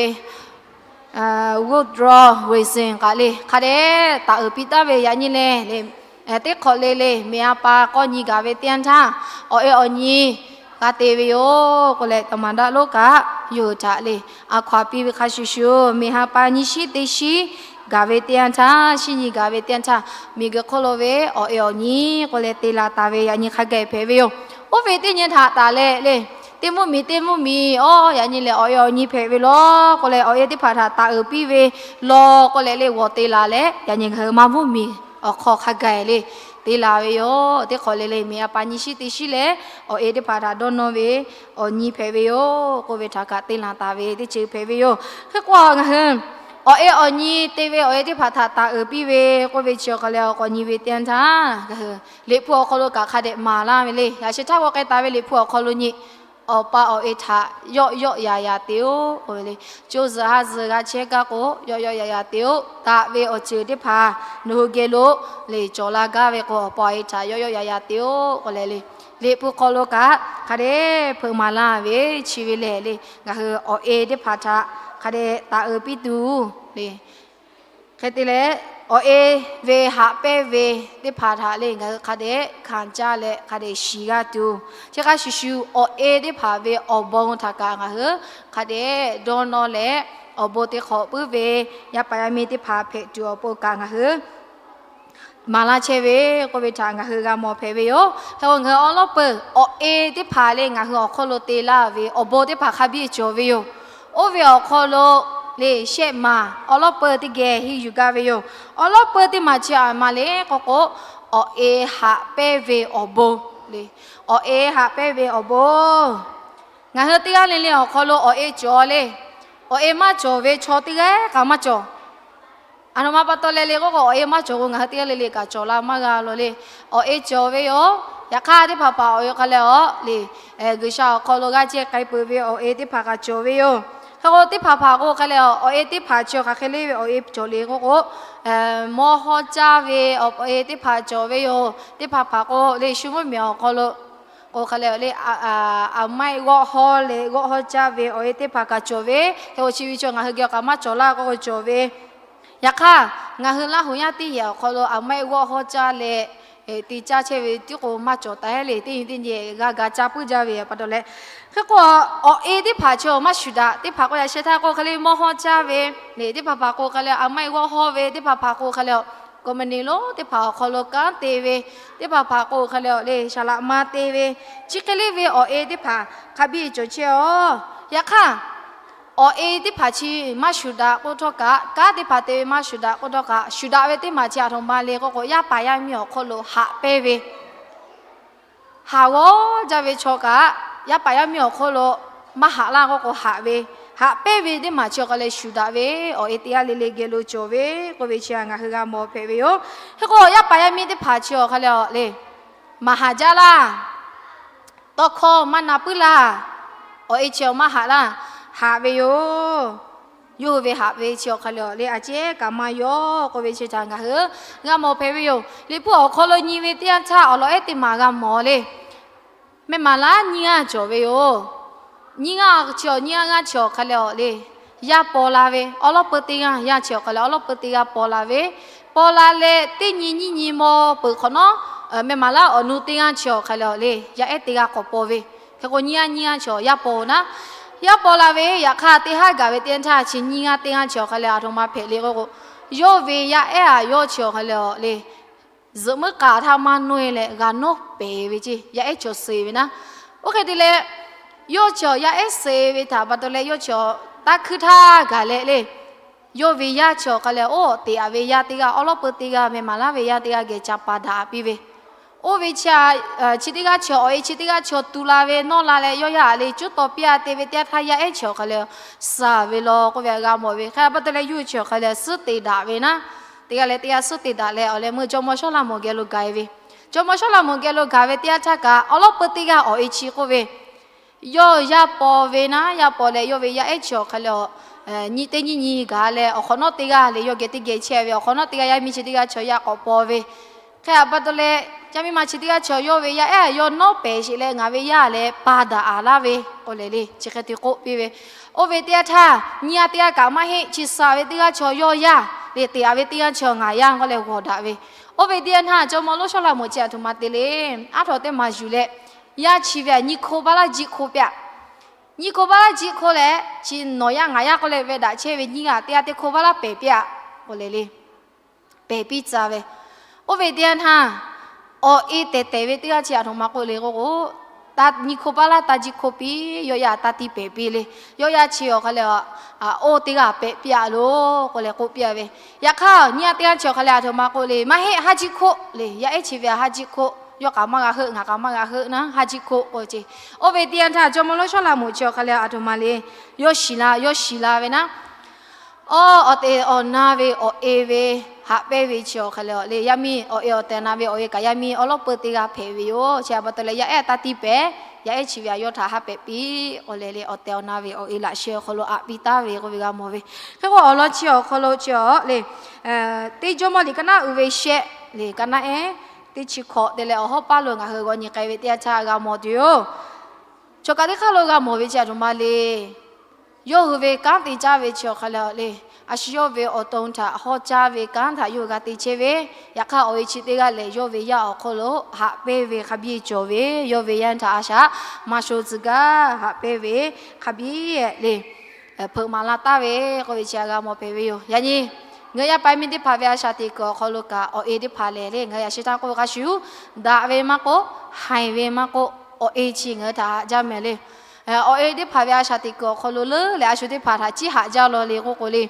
Woodrow Wilson kaꞈ le, hk'a dehꞈ taˍ uiˍ piˇ taˉ ve yaꞈ nyi le le, teˇ hk'awꞈ le le miˬ a pa k'awˇ nyi gaˬ ve teˇ yanˇ htaˇ, awˬ e awˬ nyi g'a te ve yoˬ k'oˆ leh, taˍ maˍ daˆ lonˉ kaꞈ yawˇ hui htaꞈ le a hkaw a piˇ ve hk'a shuˍ shuˍ, miˬ ha pa nyiˇ shinˉ teˇ shinˉ gaˬ ve teˇ yanˇ htaˇ, shinˉ nyi gaˬ ve teˇ yanˇ htaˇ, miˬguiˬ hk'oˆ lo ve awˬ e awˬ nyi k'oˆ leh te laˬ taˍ ve yaꞈ nyi hk'a gaˬ hpehꞈ ve yoˬ. Oˇ ve teˇ nyi htaꞈ taˍ leh le, teˇ mvuhˇmiˬ teˇ mvuhˇmiˬ awˬ yaꞈ nyi lehˬ awˬ e awˬ nyi hpehꞈ ve law k'oˆ leh, awˬ e teˇ hpaˍ htaꞈ taˍ uiˍ piˇ ve law k'oˆ leh le g'awˬ te laˬ leh, yaꞈ nyi ngaˬ hui maˇ mvuhˇmiˬ awˬ hk'aw hk'a gaˬ le te laˬ ve yoˬ. Teˇ hk'awꞈ le le miˬ a pa nyiˇ shinˉ teˇ shinˉ leh awˬ e teˇ hpaˍ htaꞈ dawˇ nawˇ ve awˬ nyi hpehꞈ ve yoˬ k'oˆ ve htaꞈ kaꞈ te laˬ taˍ ve teˇ ceuˬ hpehꞈ ve yoˬ. Hk'e k'o ngaˬ hui awˬ e awˬ nyi te ve awˬ e teˇ hpaˍ htaꞈ taˍ uiˍ piˇ ve k'oˆ ve chi awˬ hk'aw leh awˬ k'awꞈ nyi ve teˇ yanˇ htaˇ, Liꞈ hpu awˬ hk'aw lo kaꞈ hk'a dehꞈ maˍ laˇ ve le. Yaꞈ sheh htaˇ k'o k'ai taˍ ve Liꞈ hpu awˬ hk'aw lo nyi, Awˬ pa awˬ e htaꞈ yawˆ yawˆ yaꞈ yaꞈ te-oˬ k'oˆ ve le. Co zuhˬ ha zuhˬ g'a chehˇ gaˇ k'o, yawˆ yawˆ yaꞈ yaꞈ te-oˬ. Daꞈ ve awˬ ceuˬ teˇ hpaˍ nawˬ hui geh lo le cawˬ la gaˇ ve k'o, Awˬ pa awˬ e htaꞈ yawˆ yawˆ yaꞈ yaꞈ te-oˬ k'oˆ leh le, Liꞈ hpu hk'aw lo kaꞈ hk'a dehꞈ hpeuꞈ maˍ laˇ ve chi ve lehˬ le, ngaˬ hui awˬ e teˇ hpaˍ htaꞈ hk'a dehꞈ taˍ uiˍ piˇ tuˬ le. Hk'e te leh, awˬ e ve haꞈ pehnˇ ve teˇ hpaˍ htaꞈ le ngaˬ hui hk'a dehꞈ hkanˍ caˇ leh hk'a dehꞈ shiˍ g'a tuˬ, chi hk'a shuˍ shuˍ awˬ e teˇ hpaˍ ve awˬ bon htaꞈ kaꞈ ngaˬ hui hk'a dehꞈ dawˇ nawˇ leh, awˬ bon te hk'awꞈ puiˉ ve yaˇ paˍ yaˇ miˇ teˇ hpaˍ hpehꞈ tuˬ awˬ pon kaꞈ ngaˬ hui maˍ laˇ chehˇ ve k'oˆ ve htaꞈ ngaˬ hui g'a mawˬ hpehꞈ ve yoˬ. Hk'e k'o ngaˬ hui awˬ lawn peuˬ awˬ e teˇ hpaˍ le ngaˬ hui awˬ hk'oˆ lo te laˇ ve awˬ bon teˇ hpaˍ hk'a biˇ cawˬ ve yoˬ. Oˇ ve awˬ hk'aw lo le shehˆ maˬ awˬ lawn peuˬ teˇ geh henˇ yuˬ gaˇ ve yoˬ. Awˬ lawn peuˬ teˇ maˬ chi aˬ ma le k'oˆ k'o, awˬ e haꞈ pehnˇ ve awˬ bon le. Awˬ e haꞈ pehnˇ ve awˬ bon. Ngaˬ hui teˇ g'aˇ le le awˬ hk'aw lo awˬ e cawˬ le. Awˬ e maˇ cawˬ ve chaw teˇ g'aˇ kaꞈ maˇ cawˬ. Aˬ htoꞈ ma pa taw leh le k'oˆ k'o, awˬ e maˇ cawˬ k'o ngaˬ hui teˇ g'aˇ le le kaꞈ cawˬ la maˇ g'a lawˬ le. Awˬ e cawˬ ve yoˬ. Yaꞈ hk'aˇ teˇ hpaˍ hpaˍ awˬ e hk'a leh awˬ le, G'uiˬsha awˬ hk'aw lo g'aˇ cehˇ k'ai peuˬ ve awˬ e teˇ hpaˍ kaꞈ cawˬ ve yoˬ. Hk'e k'o teˇ hpaˍ hpaˍ k'o hk'a leh awˬ e teˇ hpaˍ chi hk'aˬ hk'e le ve awˬ e cawˬ le k'oˆ k'o, mawˇ hawˇ caˇ ve awˬ e teˇ hpaˍ cawˬ ve yoˬ. Teˇ hpaˍ hpaˍ k'o le shu mvuhˇmiˬ awˬ hk'aw lo k'o hk'a leh awˬ le, aˬ maiˆ g'awˆ hawˇ leh g'awˆ hawˇ caˇ ve awˬ e teˇ hpaˍ kaꞈ cawˬ ve. Hk'e k'o chi ve chaw ngaˬ hui geh kaꞈ maˇ cawˬ laˇ k'oˆ k'o cawˬ ve. Yaꞈ hk'aˇ, ngaˬ hui Laˇ huˍ yaˇ teˇ yehˬ awˬ hk'aw lo aˬ maiˆ g'awˆ hawˇ caˇ leh te caˇ chehˇ ve tiˉ k'o maˇ cawˬ taˍ heˆ le. Teˇ nyi teˇ nyi g'a ga caˇ puiˉ jaˇ ve pa taw leh, hk'e k'o awˬ e teˇ hpaˍ chi maˇ shuˍ daꞈ. Teˇ hpaˍ k'o yaꞈ sheh htaˇ k'o hk'a le mawˇ hawˇ caˇ ve le, teˇ hpaˍ hpaˍ k'o hk'a leh aˬ maiˆ g'awˆ hawˇ ve, teˇ hpaˍ hpaˍ k'o hk'a leh company lonˉ teˇ hpaˍ awˬ hk'aw lo kanˉ te ve, teˇ hpaˍ hpaˍ k'o hk'a leh awˬ le saˍ laꞈ ma te ve, chi hk'e le ve awˬ e teˇ hpaˍ hk'a biˇ cawˬ chehˇ-oˬ. Yaꞈ hk'aˇ, awˬ e teˇ hpaˍ chi maˇ shuˍ daꞈ k'oˆ htawˇ kaꞈ, kanˉ teˇ hpaˍ te ve maˇ shuˍ daꞈ k'oˆ htawˇ kaꞈ, shuˍ daꞈ ve teˇ maˬ chi aˬ htoꞈ ma le k'oˆ k'o, yaˇ paˍ yaˇ miˇ awˬ hk'oˆ lo haꞈ pehnˇ ve, haˍ g'awˇ jaˇ ve chaw kaꞈ, yaˇ paˍ yaˇ miˇ awˬ hk'oˆ lo maˇ haꞈ laˇ k'oˆ k'o haꞈ ve, haꞈ pehnˇ ve teˇ maˬ chi awˬ hk'a leh shuˍ daꞈ ve, awˬ e teˇ g'aˇ le le geh lo cawˬ ve k'oˆ ve chi ngaˬ hui g'a mawˬ hpehꞈ ve yoˬ. Hk'e k'o yaˇ paˍ yaˇ miˇ teˇ hpaˍ chi awˬ hk'a leh awˬ le, maˍ haˍ jaˇ laˇ, tawˇ hkawˇ maˇ na puiˉ laˇ, awˬ e chi awˬ maˇ haꞈ laˇ, haꞈ ve yoˬ. Yawˇ hui ve haꞈ ve chi awˬ hk'a leh awˬ le a ciˉ kaꞈ maˇ yaw k'oˆ ve chi htaꞈ ngaˬ hui g'a mawˬ hpehꞈ ve yoˬ. Liꞈ hpu awˬ hk'aw lo nyi ve teˇ yanˇ htaˇ awˬ lawn ehˉ teˇ maˬ g'a mawˬ le. Meh maˍ laˉ nyiˇ g'aˇ cawˬ ve yoˬ. Nyiˇ g'aˇ chi awˬ nyiˇ g'aˇ g'aˇ chi awˬ hk'a leh awˬ le, yaˇ paw la ve awˉ lawˉ peu teˇ g'aˇ, yaˇ chi awˬ hk'a leh awˉ lawˉ peu teˇ g'aˇ paw la ve, paw la leh teˇ nyi nyiˇ nyi maw peuˬ hk'awꞈ nawˉ, meh maˍ laˉ awˬ nu teˇ g'aˇ chi awˬ hk'a leh awˬ le yaˇ ehˉ teˇ g'aˇ k'awꞈ paw ve. Hk'e k'o nyiˇ g'aˇ nyiˇ g'aˇ chi awˬ yaˇ paw naˉ, yaˇ paw la ve yaꞈ hk'aˇ teˇ haˉ gaˬ ve teˇ yanˇ htaˇ chi nyiˇ g'aˇ teˇ g'aˇ chi awˬ hk'a leh aˬ htoꞈ ma hpehꞈ le k'oˆ k'o, yawˇ ve yaˇ ehˉ a yawˇ chi awˬ hk'a leh awˬ le zuhꞈ muiˉ k'a htaˇ maˇ nawˇ e leh g'a nawˉ pehˍ ve ceˇ, yaˇ ehˉ chi awˬ suh ve naˉ. Oˇ hk'e te leh, yawˇ chi awˬ yaˇ ehˉ suh ve htaꞈ pa taw leh yawˇ chi awˬ taˇ hkuiˇ htaˇ gaˬ leh le, yawˇ ve yaˇ chi awˬ hk'a leh oˇ teꞈ aˍ ve yaˇ teˇ g'aˇ awˉ lawˉ peu teˇ g'aˇ meh maˍ laˉ ve yaˇ teˇ g'aˇ geh ca pa daꞈ piˇ ve. Oˇ ve chi, chi teˇ g'aˇ chi awˬ e chi teˇ g'aˇ chi awˬ tu la ve nawˇ la leh yawˇ yaˇ a le cuˉ taw piˇ a te ve teˇ yanˇ htaˇ yaˇ ehˉ chi awˬ hk'a leh suh ve law k'oˆ ve g'a mawˬ ve. Hk'e a pa taw leh yawˇ hui chi awˬ hk'a leh suhˉ te daꞈ ve naˉ, teˇ g'aˇ leh teˇ g'aˇ suhˉ te daꞈ leh awˬ leh meuˇ jawˇmawˇ Sawˉlaꞈmonˍ geh lo gaˬ ve. Jawˇmawˇ Sawˉlaꞈmonˍ geh lo gaˬ ve teˇ yanˇ htaˇ kaꞈ awˉ lawˉ peu teˇ g'aˇ awˬ e chi k'oˆ ve, yawˇ yaˇ paw ve naˉ, yaˇ paw leh yawˇ ve yaˇ ehˉ chi awˬ hk'a leh awˬ nyi teˇ nyiˇ nyi gaˬ leh awˬ hk'awꞈ nawˉ teˇ g'aˇ le yawˇ geh teˇ geh chehˇ ve awˬ hk'awꞈ nawˉ teˇ g'aˇ yaˇ miˇ chi teˇ g'aˇ chi awˬ yaˇ k'awꞈ paw ve. Hk'e a pa taw leh, yaˇ miˇ ma chi teˇ g'aˇ chi awˬ yawˇ ve yaˇ ehˉ yawˇ nawˉ pehˍ sheˍ leh ngaˬ ve yaˇ leh pa daꞈ a laˇ ve k'oˆ leh le chi hk'e te k'oˆ piˇ ve. Oˇ ve teˇ yanˇ htaˇ nyiˇ g'aˇ teˇ g'aˇ kaꞈ maˇ heˆ, chi suh ve teˇ g'aˇ chi awˬ yawˇ yaˇ le, teꞈ a ve teˇ g'aˇ chi awˬ ngaˬ yaˇ k'oˆ leh g'awˬ daꞈ ve. Oˇ ve teˇ yanˇ htaˇ jawˇmawˇ lonˉ Sawˉlaꞈmonˍ chi aˬ htoꞈ ma te le, aˉ htaw teˇ maˬ yuˬ leh, yaˇ chi ve a nyi hko paˇ laˇ jiˆ hko piˇ a. Nyi hko paˇ laˇ jiˆ hko leh chi nawˬ yaˇ ngaˬ yaˇ k'oˆ leh ve daꞈ chehˇ ve nyiˇ g'aˇ teˇ g'aˇ teˇ hko paˇ laˇ pehˍ piˇ a k'oˆ leh le, pehˍ piˇ tcuh ve. Oˇ ve teˇ yanˇ htaˇ awˬ e tehˬ tehˬ ve teˇ g'aˇ chi aˬ htoꞈ ma k'oˆ le k'oˆ k'o, nyi hko paˇ laˇ taˇ jiˆ hko piˇ, yawˇ yaˇ taˇ tiˇ pehˍ piˇ le. Yawˇ yaˇ chi awˬ hk'a leh, oˇ teˇ g'aˇ pehˍ piˇ a loˬ k'oˆ leh k'oˆ piˇ a ve. Yaꞈ hk'aˇ nyiˇ g'aˇ teˇ g'aˇ chi awˬ hk'a leh aˬ htoꞈ ma k'oˆ le, maˇ heˆ, haˉ jiˆ hko le, yaˇ ehˉ chi ve a haˉ jiˆ hko, yawˇ k'aꞈ maˇ g'a heuˆ, ngaˬ k'aꞈ maˇ g'a heuˆ naˉ, haˉ jiˆ hko k'oˆ ce. Oˇ ve teˇ yanˇ htaˇ jawˇmawˇ lonˉ Sawˉlaꞈmonˍ chi awˬ hk'a leh aˬ htoꞈ ma le, yawˇ shiˍ la, yawˇ shiˍ la ve naˉ, awˬ, awˬ tehˬ awˬ na ve awˬ e ve haꞈ pehnˇ ve chi awˬ hk'a leh awˬ le, yaˇ miˇ awˬ e awˬ tehˬ awˬ na ve awˬ e kaꞈ yaˇ miˇ awˉ lawˉ peu teˇ g'aˇ hpehꞈ ve yoˬ. Chi a pa taw leh yaˇ ehˉ taˇ tiˇ pehˍ, yaˇ ehˉ chi ve a yawˇ htaꞈ haˉ pehˍ piˇ k'oˆ leh le, awˬ tehˬ awˬ na ve awˬ e laꞈ sheh awˬ hk'aw lo aꞈ piˇ taˍ ve k'oˆ ve g'a mawˬ ve. Hk'e k'o awˬ lawn chi awˬ hk'aw lo chi awˬ le, teˇ jawˇmawˇ liꞈ ka naˉ uiˍ ve shehˆ le, ka naˉ ehˉ teˇ chi hkawꞈ te leh awˬ hawˉ paˇ lo ngaˬ hui g'aw nyi k'ai ve teˇ yanˇ htaˇ g'a mawˬ tuˬ yoˬ. Chaw kaꞈ teˇ hk'aˇ lo g'a mawˬ ve chi aˬ htoꞈ ma le. Yawˇ hui ve kanˉ te caˇ ve chi awˬ hk'a leh awˬ le, a shu yawˇ ve awˬ to htaꞈ hawˉ caˇ ve kanˉ htaꞈ yawˇ hui g'a te chehˇ ve. Yaꞈ hk'aˇ awˬ e chi teˇ g'aˇ lehˬ yawˇ ve yaˇ awˬ hk'oˆ lo haꞈ pehnˇ ve hk'a biˇ cawˬ ve, yawˇ ve yaˇ htaꞈ a shaꞈ maˇ sho tcuh gaˇ haꞈ pehnˇ ve hk'a biˇ le hpeuꞈ maˍ la taˍ ve k'oˆ ve chi a g'a mawˬ hpehꞈ ve yoˬ. Yaꞈ nyi ngaˬ hui yaˇ paˍ miˇ teˇ hpaˍ ve a shaꞈ teꞈ kuiˬ awˬ hk'aw lo kaꞈ awˬ e teˇ hpaˍ lehˬ le, ngaˬ hui yaꞈ sheh htaˇ k'oˆ ve hk'a shuˍ, daꞈ ve maˇ k'oˆ, haiˬ ve maˇ k'oˆ, awˬ e chi ngaˬ hui htaꞈ haꞈ jaˇ mehˍ le. Awˬ e teˇ hpaˍ ve a shaꞈ teꞈ kuiˬ awˬ hk'aw lo leuˉ leh a shu teˇ hpaˍ htaꞈ ciˉ haꞈ jaˇ law le k'oˆ k'o le,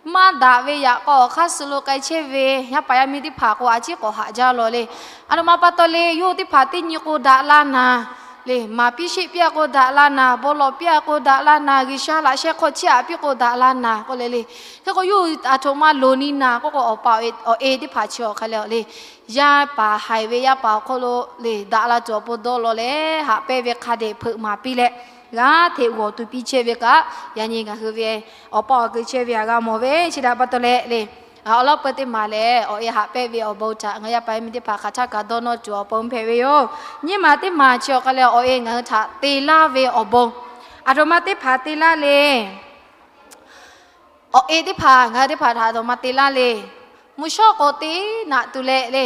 maˇ daꞈ ve yaꞈ k'aw awˬ hk'aˇ suh lo k'ai chehˇ ve yaˇ paˍ yaˇ miˇ teˇ hpaˍ k'o a ciˉ k'awꞈ haꞈ jaˇ law le. Aˬ htoꞈ ma pa taw le, yawˇ hui teˇ hpaˍ teˇ nyi k'o daꞈ la naˍ le, maˍ piˇ sheˆ piˇ a k'o daꞈ la naˍ, bon lawˬ piˇ a k'o daꞈ la naˍ, G'uiˬsha laꞈ sheh hk'aw chiˇ aꞈ piˇ k'o daꞈ la naˍ k'oˆ leh le. Hk'e k'o yawˇ hui aˬ htoꞈ ma loˍ ni naˍ k'oˆ k'o, awˬ pa awˬ e teˇ hpaˍ chi awˬ hk'a leh le, yaˇ paˍ haiˬ ve yaˇ paˍ awˬ hk'oˆ lo le daꞈ la tuˬ awˬ pon dawˇ law leh haꞈ pehnˇ ve hk'a dehꞈ hpeuꞈ maˍ piˇ leh, g'aˇ hteꞈ g'awˬ tuˬ piˇ chehˇ ve kaꞈ, yaꞈ nyi ngaˬ hui ve awˬ pa awˬ kuˬ chehˇ ve a g'a mawˬ ve chi htaꞈ pa taw leh le, awˬ lawn peu teˇ maˬ lehˬ awˬ e haꞈ pehnˇ ve awˬ bon htaꞈ ngaˬ yaˇ paˍ miˇ teˇ hpaˍ hk'aˬ htaˇ kaꞈ dawˇ nawˇ tuˬ awˬ pon hpehꞈ ve yoˬ. Nyiˇ maˬ teˇ maˬ chi awˬ hk'a leh awˬ e ngaˬ hui htaꞈ te laˇ ve awˬ bon, aˬ htoꞈ ma teˇ hpaˍ te laˇ le. Awˬ e teˇ hpaˍ ngaˬ hui teˇ hpaˍ htaꞈ aˬ htoꞈ ma te laˇ le. Mvuhˇ shawˉ k'o te naꞈ tuˬ leh le,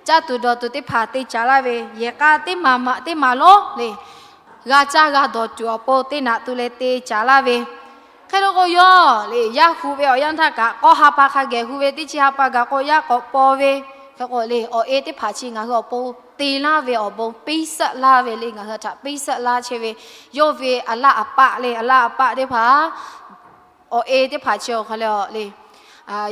caˇ tuˬ dawˬ tuˬ teˇ hpaˍ te caˍ laˇ ve, yehˬ k'a teˇ maˬ maꞈ teˇ maˬ lawˉ le, g'a caˇ g'a dawˬ tuˬ awˬ pon te naꞈ tuˬ leh te caˍ laˇ ve. Hk'e te k'o yawˇ le yaˇ hu ve awˬ yanˇ htaˇ kaꞈ k'awˇ ha pa hk'a gehˬ hu ve, teˇ chi ha pa gaˬ k'o yaˇ k'awꞈ paw ve. Hk'e k'o le awˬ e teˇ hpaˍ chi ngaˬ hui awˬ pon te laˇ ve awˬ bon piˇ saˆ laˇ ve le, ngaˬ hui htaꞈ piˇ saˆ laˇ chehˇ ve, yawˇ ve a laˇ a paˆ le, a laˇ a paˆ teˇ hpaˍ awˬ e teˇ hpaˍ chi awˬ hk'a leh awˬ le,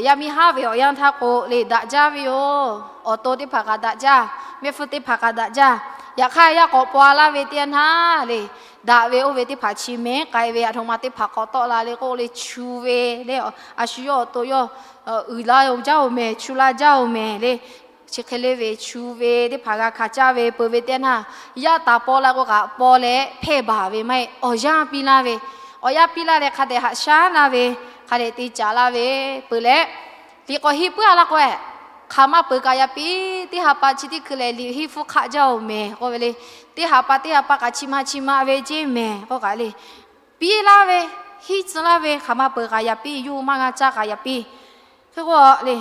yaˇ miˇ haˉ ve awˬ yanˇ htaˇ k'o le daꞈ jaˇ ve yoˬ. Awˬ to teˇ hpaˍ kaꞈ daꞈ jaˇ, mehˆ hpfuhˇ teˇ hpaˍ kaꞈ daꞈ jaˇ. Yaꞈ hk'aˇ, yaˇ k'awꞈ paw laˇ ve teˇ yanˇ htaˇ le, daꞈ ve oˇ ve teˇ hpaˍ chi mehˉ k'ai ve, aˬ htoꞈ ma teˇ hpaˍ k'awꞈ tawˆ la le k'oˆ le, chu ve le, a shu yawˇ awˬ to yawˇ uiˍ la-oˬ jaˇ-oˬ mehˍ, chu la jaˇ-oˬ mehˍ le. Chi hk'e le ve chu ve teˇ hpaˍ g'a hkanˍ caˇ ve peuˬ ve teˇ yanˇ htaˇ, yaˇ taˍ paw la k'o kaꞈ paw leh hpehˇ baˬ ve maˇ heˆ, awˬ yanˇ piˇ laˇ ve, awˬ yanˇ piˇ laˇ leh hk'a dehꞈ haꞈ shaˉ laˇ ve, hk'a dehꞈ te caˍ laˇ ve peuˬ leh, liꞈ k'awꞈ henˇ puiˉ-a laˇ k'o, hk'aˬ ma peuˬ kaꞈ yaꞈ piˇ, teˇ ha pa chi teˇ hkui lehˬ liꞈ henˇ hpfuhˇ hk'aˆ jaˇ-oˬ mehˍ k'oˆ ve le. Teˇ ha pa teˇ ha pa kaꞈ chi ma chi ma ve ceˇ mehˍ k'oˆ kaꞈ le, piˇ laˇ ve, henˇ tcuh laˇ ve, hk'aˬ ma peuˬ kaꞈ yaꞈ piˇ, yawˇ hui maˇ g'a caˇ kaꞈ yaꞈ piˇ. Hk'e k'o le,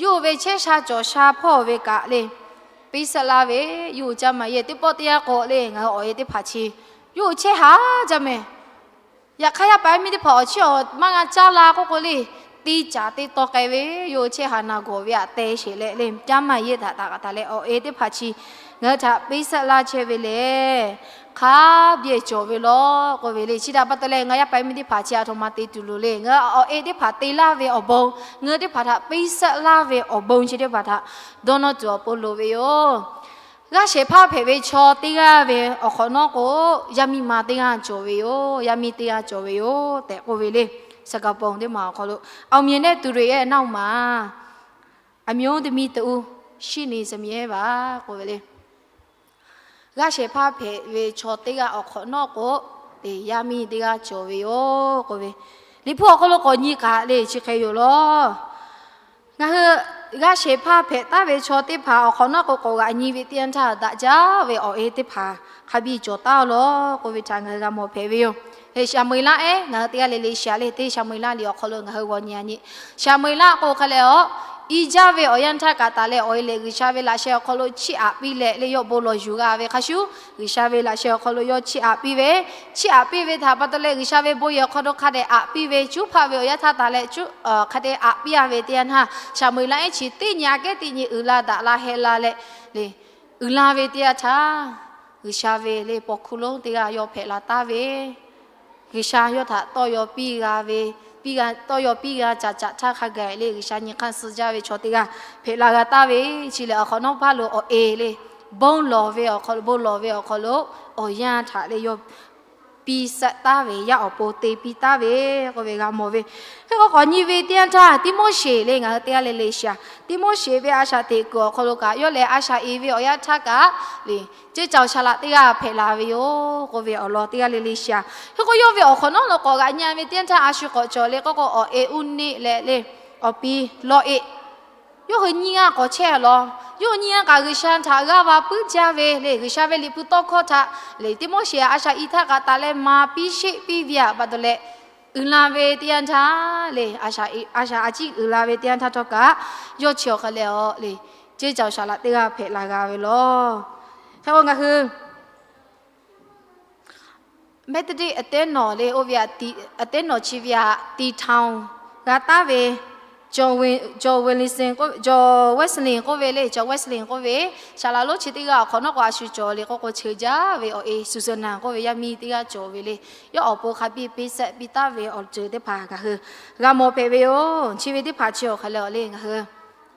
yawˇ hui ve chehˇ sha cawˬ sha hpawˇ ve kaꞈ le, piˇ saˆ laˇ ve, yawˇ hui caˇ maˍ yehˇ teˇ pawˆ teˇ yanˇ k'o le, ngaˬ hui awˬ e teˇ hpaˍ chi yawˇ hui chehˇ haˍ jaˇ mehˍ. Yaꞈ hk'aˇ, yaˇ paˍ yaˇ miˇ teˇ hpaˍ awˬ chiˉ awˬ maˇ g'a caˇ la k'oˆ k'o le, teˇ caˍ teˇ taw k'ai ve, yawˇ hui chehˇ haˍ naˬ gawˬ ve aꞈ te sheˍ leh le, caˇ maˍ yehˇ htaꞈ taˍ kaꞈ taˍ leh awˬ e teˇ hpaˍ chi ngaˬ hui htaꞈ piˇ saˆ laˇ chehˇ ve le. Hk'a biˇ cawˬ ve law k'oˆ ve le. Chi htaꞈ pa taw leh ngaˬ yaˇ paˍ yaˇ miˇ teˇ hpaˍ chi aˬ htoꞈ ma te tuˬ loˍ le. Ngaˬ hui awˬ e teˇ hpaˍ te laˇ ve awˬ bon, ngaˬ hui teˇ hpaˍ htaꞈ piˇ saˆ laˇ ve awˬ bon chi teˇ hpaˍ htaꞈ dawˇ nawˇ tuˬ awˬ pon loˍ ve yoˬ. G'aˇ shehˍ hpaˇ hpehꞈ ve chaw teˇ g'aˇ ve awˬ hk'awꞈ nawˉ k'o, yaˇ miˇ ma teˇ g'aˇ cawˬ ve yoˬ. Yaˇ miˇ teˇ g'aˇ cawˬ ve yoˬ tehꞈ k'oˆ ve le. စကားပုံ teˇ maˬ awˬ hk'aw lo, အောင်မြင်တဲ့သူတွေရဲ့အနောက်မှာ အမျိုးသမီးတစ်ဦးရှိနေစမြဲပါ k'oˆ ve le. G'aˇ shehˍ hpaˇ hpehꞈ ve chaw teˇ g'aˇ awˬ hk'awꞈ nawˉ k'o, yaˇ miˇ teˇ g'aˇ cawˬ ve yoˬ k'oˆ ve, Liꞈ hpu awˬ hk'aw lo k'awꞈ nyi kaꞈ le chi hk'e yoˬ law. Ngaˬ hui g'aˇ shehˍ hpaˇ hpehꞈ taˍ ve chaw teˇ hpaˍ awˬ hk'awꞈ nawˉ k'o, k'awꞈ g'aꞈ nyi ve teˇ yanˇ htaˇ daꞈ jaˇ ve awˬ e teˇ hpaˍ hk'a biˇ cawˬ taˍ-oˬ law k'oˆ ve htaꞈ ngaˬ hui g'a mawˬ hpehꞈ ve yoˬ. Saˍmo-eˍlaˆ ehˉ ngaˬ hui teˇ g'aˇ le le shiˍ-a le, teˇ Saˍmo-eˍlaˆ liꞈ awˬ hk'aw lo ngaˬ hui g'awꞈ nyi-a nyi. Saˍmo-eˍlaˆ k'o hk'a leh-aˬ, i jaˇ ve awˬ yanˇ htaˇ kaꞈ taˍ leh awˬ e lehˬ G'uiˬsha ve laꞈ sheh awˬ hk'aw lo chiˇ aꞈ piˇ leh le, yawˇ bon lawˬ yuˬ g'a ve hk'a shuˍ, G'uiˬsha ve laꞈ sheh awˬ hk'aw lo yawˇ chiˇ aꞈ piˇ ve, chiˇ aꞈ piˇ ve htaꞈ pa taw leh G'uiˬsha ve bon yehˬ awˬ hk'aw lo hk'a dehꞈ aꞈ piˇ ve, cuˉ hpaˆ ve awˬ yanˇ htaˇ taˍ leh hk'a dehꞈ aꞈ piˇ-a ve teˇ yanˇ htaˇ, Saˍmo-eˍlaˆ ehˉ chi teˇ nyi aꞈ kehˉ teˇ nyi uiˍ la daꞈ la heh la leh le, uiˍ la ve teˇ yanˇ htaˇ, G'uiˬsha ve le paw hkuˇ lonˉ teˇ g'aˇ yawˇ hpehꞈ la taˍ ve, G'uiˬsha yawˇ htaꞈ tawˇ yaw piˇ g'a ve, piˇ g'a, tawˇ yaw piˇ g'a caꞈ caꞈ htaˇ hk'a gaˬ le G'uiˬsha nyi hk'aˇ suh jaˇ ve chaw teˇ g'aˇ hpehꞈ la g'a taˍ ve, chi lehˬ awˬ hk'awꞈ nawˉ paˇ lo awˬ e le, bon lawˬ ve awˬ hk'aw lo, bon lawˬ ve awˬ hk'aw lo awˬ yanˇ htaꞈ le yawˇ piˇ saˆ taˍ ve, yaˇ awˬ pon te piˇ taˍ ve k'oˆ ve g'a mawˬ ve. Hk'e k'o k'awꞈ nyi ve teˇ yanˇ htaˇ Tiˆmoˉseˍ le ngaˬ hui teˇ g'aˇ le le shiˍ-a. Tiˆmoˉseˍ ve a shaꞈ teꞈ kuiˬ awˬ hk'aw lo kaꞈ yawˇ lehˬ a shaꞈ e ve awˬ yanˇ htaˇ kaꞈ le, ceˇ caoˬ shaˍ laꞈ teˇ g'aˇ hpehꞈ la ve yoˬ k'oˆ ve awˬ lawn teˇ g'aˇ le le shiˍ-a. Hk'e k'o yawˇ ve awˬ hk'awꞈ nawˉ lo k'awꞈ g'aꞈ nyi ve teˇ yanˇ htaˇ a shu k'awꞈ cawˬ le k'oˆ k'o, awˬ e Uˇneˆ leh le, awˬ pi Lawˇeˆ, yawˇ hui nyiˇ g'aˇ k'awꞈ chehˇ-a law. Yawˇ hui nyiˇ g'aˇ kaꞈ G'uiˬsha htaꞈ g'aˇ va puiˉ jaˇ ve le, G'uiˬsha ve liꞈ hpu tawˇ hkawˇ htaꞈ le Tiˆmoˉseˍ a shaꞈ i htaˇ kaꞈ taˍ leh maˍ piˇ sheˆ piˇ ve pa taw leh, uiˍ la ve teˇ yanˇ htaˇ le, a shaꞈ a shaꞈ a ciˉ uiˍ la ve teˇ yanˇ htaˇ htawˇ kaꞈ, yawˇ chi awˬ hk'aw leh-aˬ le, ceˇ caoˬ shaˍ laꞈ teˇ g'aˇ hpehꞈ la g'a ve law. Hk'e k'o ngaˬ hui Methodist အသင်းတော် le oˇ ve aꞈ, အသင်းတော် chi ve aꞈ တည်ထောင် g'a taˍ ve, John Wesley, John Wesley k'oˆ ve le, John Wesley k'oˆ ve, shaˍ laꞈ lonˉ chi teˇ g'aˇ awˬ hk'awꞈ nawˉ k'o a shu cawˬ le k'oˆ k'o, cheuˬ jaˇ ve awˬ e Susanna k'oˆ ve yaˇ miˇ teˇ g'aˇ cawˬ ve le. Yawˇ awˬ pon hk'a biˇ piˇ saˆ piˇ taˍ ve awˬ ceuˬ teˇ hpaˍ ngaˬ hui g'a mawˬ hpehꞈ ve yoˬ. Chi ve teˇ hpaˍ chi awˬ hk'aw lo le ngaˬ hui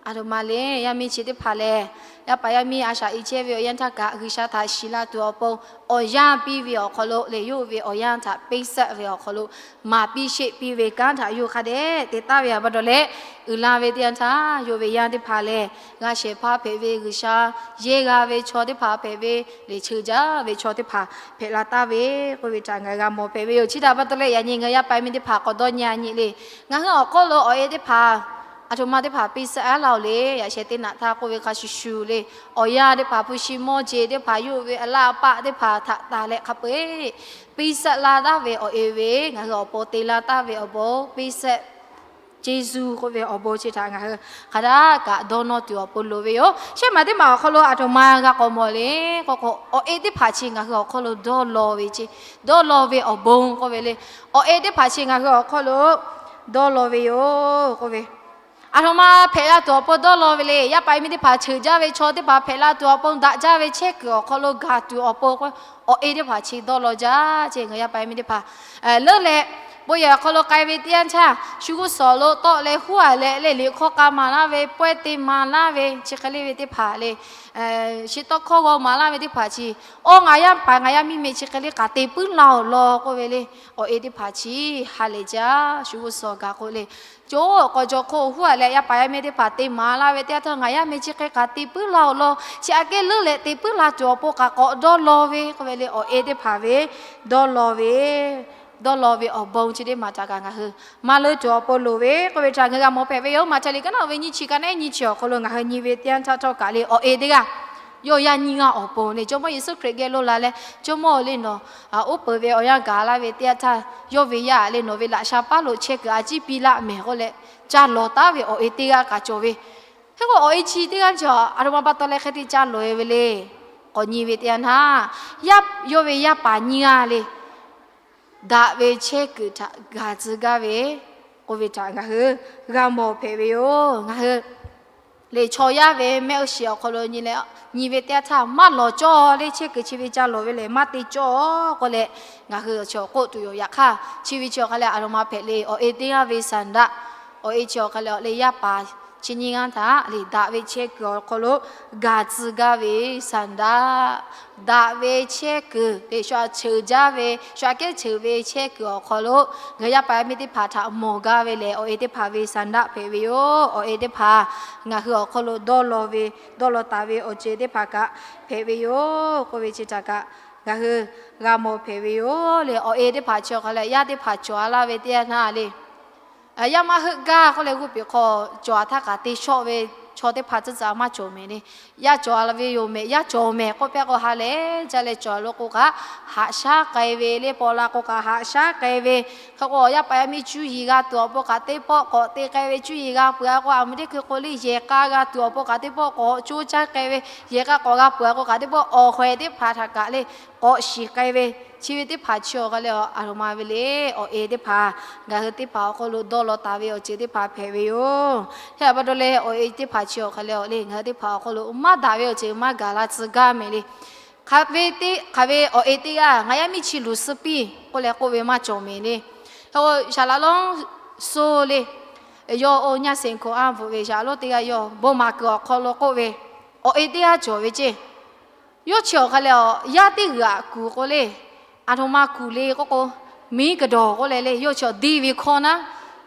aˬ htoꞈ ma le, yaˇ miˇ chi teˇ hpaˍ lehˬ, yaˇ paˍ yaˇ miˇ a shaꞈ e chehˇ ve awˬ yanˇ htaˇ kaꞈ G'uiˬsha htaꞈ shiˍ la tuˬ awˬ pon awˬ yanˇ piˇ ve awˬ hk'aw lo le, yawˇ ve awˬ yanˇ htaꞈ piˇ saˆ ve awˬ hk'aw lo maˍ piˇ sheˆ piˇ ve kanˉ htaꞈ yawˇ hk'a dehꞈ te taˍ ve pa taw leh, uiˍ la ve teˇ yanˇ htaˇ yawˇ ve yaˇ teˇ hpaˍ lehˬ, g'aˇ shehˍ hpaˇ hpehꞈ ve, G'uiˬsha yehˇ g'a ve chaw teˇ hpaˍ hpehꞈ ve le, cheuˬ jaˇ ve chaw teˇ hpaˍ hpehꞈ la taˍ ve k'oˆ ve htaꞈ ngaˬ g'a mawˬ hpehꞈ ve yoˬ. Chi htaꞈ pa taw leh yaꞈ nyi ngaˬ yaˇ paˍ miˇ teˇ hpaˍ k'awꞈ dawˇ nyi-a nyi le, ngaˬ hui awˬ hk'oˆ lo awˬ e teˇ hpaˍ aˬ htoꞈ ma teˇ hpaˍ piˇ saˆ-a laˇ-oˬ le, yaꞈ sheh teˇ naꞈ htaˇ k'oˆ ve hk'a shuˍ shuˍ le, awˬ yanˇ teˇ hpaˍ hpu shi mawˇ jeˬ teˇ hpaˍ yawˇ ve aˬ laˇ paˆ teˇ hpaˍ htaꞈ taˍ leh hk'a peu-eˬ piˇ saˆ laˇ taˍ ve awˬ e ve ngaˬ hui awˬ pon te laˇ taˍ ve awˬ bon piˇ saˆ Jeˇsuˆ k'oˆ ve awˬ bon chi htaꞈ ngaˬ hui hk'a daꞈ kaꞈ dawˇ nawˇ tuˬ awˬ pon loˍ ve yoˬ. Shehˆ maˬ teˇ maˬ awˬ hk'aw lo aˬ htoꞈ ma g'a k'awꞈ mawˬ le k'oˆ k'o, awˬ e teˇ hpaˍ chi ngaˬ hui awˬ hk'aw lo dawˇ law ve ce, dawˇ law ve awˬ bon k'oˆ ve le. Awˬ e teˇ hpaˍ chi ngaˬ hui awˬ hk'aw lo dawˇ law ve yoˬ k'oˆ ve, aˬ htoꞈ ma hpehꞈ la tuˬ awˬ pon dawˇ law ve le. Yaˇ paˍ yaˇ miˇ teˇ hpaˍ cheuˬ jaˇ ve chaw teˇ hpaˍ hpehꞈ la tuˬ awˬ pon daꞈ jaˇ ve chehˇ kuiˬ awˬ hk'aw lo gaˬ tuˬ awˬ pon k'o, awˬ e teˇ hpaˍ chi dawˇ law jaˇ ce. Ngaˬ yaˇ paˍ yaˇ miˇ teˇ hpaˍ leuˉ leh Bon yehˬ awˬ hk'aw lo k'ai ve teˇ yanˇ htaˇ, shu g'uˇ suhˍ lo tawˆ leh huˉ a leh le, liꞈ hkawˇ k'a maˍ laˇ ve, pawehˇ te maˍ laˇ ve, chi hk'e le ve teˇ hpaˍ le, shiˍ tawˇ hkawˇ g'aw maˍ laˇ ve teˇ hpaˍ chi, Awˇ, ngaˬ yaˇ paˍ ngaˬ yaˇ miˇ meh chi hk'e le k'aꞈ te puiˉ la awˬ lawn k'oˆ ve le, awˬ e teˇ hpaˍ chi ha lehˬ jaˇ. Shu g'uˇ suhˍ gaˬ k'o le, co awˬ k'aw jaw hk'oˆ huˉ a leh yaˇ paˍ yaˇ miˇ teˇ hpaˍ te maˍ laˇ ve teˇ yanˇ htaˇ, ngaˬ yaˇ meh chi hk'e k'aꞈ te puiˉ la awˬ lawn, chi aꞈ kehˉ leuˉ leh te puiˉ la tuˬ awˬ pon k'aꞈ k'awꞈ dawˇ law ve k'oˆ ve le, awˬ e teˇ hpaˍ ve dawˇ law ve, dawˇ law ve awˬ bon chi teˇ maˬ htaꞈ kaꞈ ngaˬ hui maˇ leuˉ tuˬ awˬ pon loˍ ve k'oˆ ve htaꞈ ngaˬ hui g'a mawˬ hpehꞈ ve yoˬ. Maꞈhtehˍ liꞈ ka naˆ ve nyiˇ chi ka naˆ nyiˇ chi awˬ hk'aw lo ngaˬ hui nyi ve teˇ yanˇ htaˇ htawˇ kaꞈ le, awˬ e teˇ g'aˇ yawˇ yaˇ nyiˇ g'aˇ awˬ pon le, Jawˇmawˇ Yeˍsuˆ Hkriꞈ geh lo la leh, Jawˇmawˇ le nawˬ uˉ peunˍ ve awˬ yanˇ gaˬ laˇ ve teˇ yanˇ htaˇ, yawˇ ve yaˇ le nawˬ ve laꞈ sha paˉ lo chehˇ kuiˬ a ciˉ piˇ laˇ mehˍ k'oˆ leh, ca lawˬ taˉ ve awˬ e teˇ g'aˇ kaꞈ cawˬ ve. Hk'e k'o awˬ e chi teˇ g'aˇ chi aˬ htoꞈ ma pa taw leh hk'e te ca lawˬ e ve le. K'awꞈ nyi ve teˇ yanˇ htaˇ, yawˇ ve yaˇ paˍ nyiˇ g'aˇ le daꞈ ve chehˇ kuiˬ htaꞈ gaˬ tcuh gaˇ ve k'oˆ ve htaꞈ ngaˬ hui g'a mawˬ hpehꞈ ve yoˬ. Ngaˬ hui le chaw yaˇ ve mehˆ g'uˇ shiˍ awˬ hk'aw lo nyi leh, nyi ve teˇ yanˇ htaˇ maˇ lawˬ cawˇ le, chehˇ kuiˬ chi ve ca lawˬ ve lehˬ maˇ te cawˇ k'oˆ leh, ngaˬ hui chi awˬ k'oˆ tuˬ yoˬ. Yaꞈ hk'aˇ chi ve chi awˬ hk'a leh aˬ htoꞈ ma hpehꞈ le, awˬ e teˇ g'aˇ ve sanˍ daꞈ, awˬ e chi awˬ hk'a leh awˬ le yaˇ paˍ chi nyiˇ g'aˇ htaꞈ le daꞈ ve chehˇ kuiˬ awˬ hk'aw lo gaˬ tcuh gaˇ ve sanˍ daꞈ, daꞈ ve chehˇ kuiˬ le shu aꞈ ceuˬ jaˇ ve, shu aꞈ kehˉ ceuˬ ve chehˇ kuiˬ awˬ hk'aw lo ngaˬ hui yaˇ paˍ yaˇ miˇ teˇ hpaˍ htaꞈ mawˬ gaˇ ve lehˬ, awˬ e teˇ hpaˍ ve sanˍ daꞈ hpehꞈ ve yoˬ. Awˬ e teˇ hpaˍ ngaˬ hui awˬ hk'aw lo dawˇ law ve, dawˇ law taˍ ve awˬ ceuˬ teˇ hpaˍ kaꞈ hpehꞈ ve yoˬ k'oˆ ve chi htaꞈ kaꞈ ngaˬ hui g'a mawˬ hpehꞈ ve yoˬ le. Awˬ e teˇ hpaˍ chi awˬ hk'a leh yaˇ teˇ hpaˍ cawˬ a laˇ ve teˇ yanˇ htaˇ le, yaˇ maˇ heuˆ gaˇ k'oˆ leh g'uˇ peˬ hk'aw cawˬ a htaˇ kaꞈ te shawˆ ve chaw teˇ hpaˍ tcuhˉ tcuhˉ maˇ cawˬ mehˍ le. Yaˇ cawˬ a ve yoˬ mehˍ, yaˇ cawˬ mehˍ k'oˆ pehˇ k'o ha lehˬ jaˇ leh cawˬ lo k'o kaꞈ haꞈ shaˉ k'ai ve le, paw la k'o kaꞈ haꞈ shaˉ k'ai ve. Hk'e k'o yaˇ paˍ yaˇ miˇ cuˇ yiˍ g'a tuˬ awˬ pon kaꞈ teˇ pawˆ k'awꞈ te k'ai ve, cuˇ yiˍ g'a peuˬ a k'o aˬ miˍ teˇ hkui k'o le yehˬ k'a g'a tuˬ awˬ pon kaꞈ teˇ pawˆ k'awꞈ coˇ caˇ k'ai ve, yehˬ k'a k'awꞈ g'a peuˬ a k'o kaꞈ teˇ pawˆ awˬ hk'awehˍ teˇ hpaˍ htaꞈ kaꞈ le k'awꞈ shiˍ k'ai ve. Chi ve teˇ hpaˍ chi awˬ hk'a leh aˬ htoꞈ ma ve le, awˬ e teˇ hpaˍ ngaˬ hui teˇ hpaˍ awˬ hk'aw lo dawˇ law taˍ ve awˬ ceuˬ teˇ hpaˍ hpehꞈ ve yoˬ. Hk'e a pa taw leh awˬ e teˇ hpaˍ chi awˬ hk'a leh awˬ le ngaˬ hui teˇ hpaˍ awˬ hk'aw lo maˇ daꞈ ve awˬ ceuˬ maˇ gaˬ la tcuh gaˇ mehˍ le. Hk'aˬ ve teˇ, hk'aˬ ve awˬ e teˇ g'aˇ ngaˬ yaˇ miˇ chi luˬ suh piˇ k'oˆ leh k'oˆ ve maˇ cawˬ mehˍ le. Hk'e k'o shaˍ laꞈ lonˉ suh le, yawˇ oˇ nyaˇ seˍ hko anˇ bvuhꞈ ve shaˍ laꞈ lonˉ teˇ g'aˇ yawˇ bon maˍ kuiˬ awˬ hk'aw lo k'oˆ ve, awˬ e teˇ g'aˇ cawˬ ve ceˇ. Yawˇ chi awˬ hk'a leh awˬ yaˇ teˇ g'aˇ kuˬ k'o le, aˬ htoꞈ ma kuˬ le k'oˆ k'o, miˉ ka dawˬ k'oˆ leh le, yawˇ chi awˬ deˇ ve hkawˇ naˉ,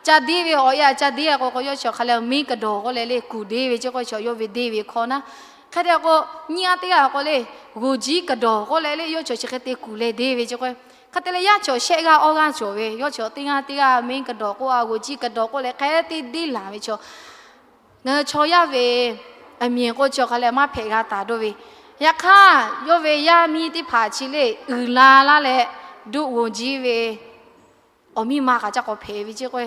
ca deˇ ve awˬ e a ca deˇ a k'o k'o, yawˇ chi awˬ hk'a leh miˉ ka dawˬ k'oˆ leh le kuˬ deˇ ve ceˇ k'o, chi yawˇ ve deˇ ve hkawˇ naˉ. Hk'e te k'o, nyiˇ g'aˇ teˇ g'aˇ k'o le, g'oˬ jiˇ ka dawˬ k'oˆ leh le, yawˇ chi awˬ chi hk'e te kuˬ leh deˇ ve ceˇ k'o, hk'e te leh yaˇ chi awˬ shehˆ g'aˇ awˇ g'aˇ cawˬ ve, yawˇ chi awˬ teˇ g'aˇ teˇ g'aˇ miˉ ka dawˬ k'oˆ a, g'oˬ jiˇ ka dawˬ k'oˆ leh hk'e te deˇ laˬ ve chaw Ngaˬ hui chaw yaˇ ve aˬ miˍ k'o chi awˬ hk'a leh maˇ hpehꞈ g'a taˍ dawˇ ve. Yaꞈ hk'aˇ, yawˇ ve yaˇ miˇ teˇ hpaˍ chi le uiˍ la laˇ leh, duˆ g'oˬ jiˇ ve awˬ miˇ ma kaꞈ ca k'awꞈ hpehꞈ ve ceˇ k'o,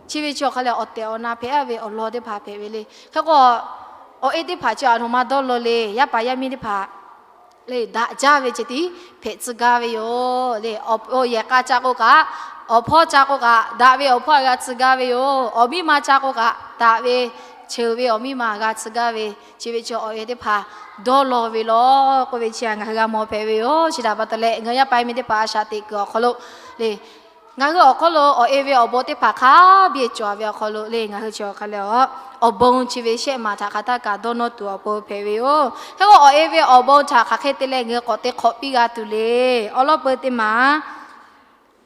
chi ve chi awˬ hk'a leh awˬ tehˬ awˬ na hpehꞈ a ve awˬ lawn teˇ hpaˍ hpehꞈ ve le. Hk'e k'o, awˬ e teˇ hpaˍ chi aˬ htoꞈ ma dawˇ law le, yaˇ paˍ yaˇ miˇ teˇ hpaˍ le daꞈ jaˇ ve ceh tiˉ hpehꞈ tcuh gaˇ ve yoˬ le. Awˬ yehˬ k'a ca k'o kaꞈ, awˬ hpawˇ ca k'o kaꞈ daꞈ ve awˬ hpawˇ g'a tcuh gaˇ ve yoˬ. Awˬ miˇ ma ca k'o kaꞈ daꞈ ve, cheuˬ ve awˬ miˇ ma g'a tcuh gaˇ ve, chi ve chi awˬ e teˇ hpaˍ dawˇ law ve lawˬ k'oˆ ve chi ngaˬ hui g'a mawˬ hpehꞈ ve yoˬ. Chi htaꞈ pa taw leh ngaˬ hui yaˇ paˍ yaˇ miˇ teˇ hpaˍ a shaꞈ teꞈ kuiˬ awˬ hk'aw lo le, ngaˬ hui awˬ hk'aw lo awˬ e ve awˬ bon teˇ hpaˍ hk'a biˇ cawˬ ve awˬ hk'aw lo le, ngaˬ hui chi awˬ hk'a leh a, awˬ bon chi ve shehˆ maˬ htaꞈ hk'aˬ htaˇ kaꞈ dawˇ nawˇ tuˬ awˬ pon hpehꞈ ve yoˬ. Hk'e k'o, awˬ e ve awˬ bon htaꞈ hk'aˬ hk'e te leh ngaˬ hui k'awꞈ te hk'awꞈ piˇ g'a tuˬ le. Awˬ lawn peuˬ teˇ maˬ,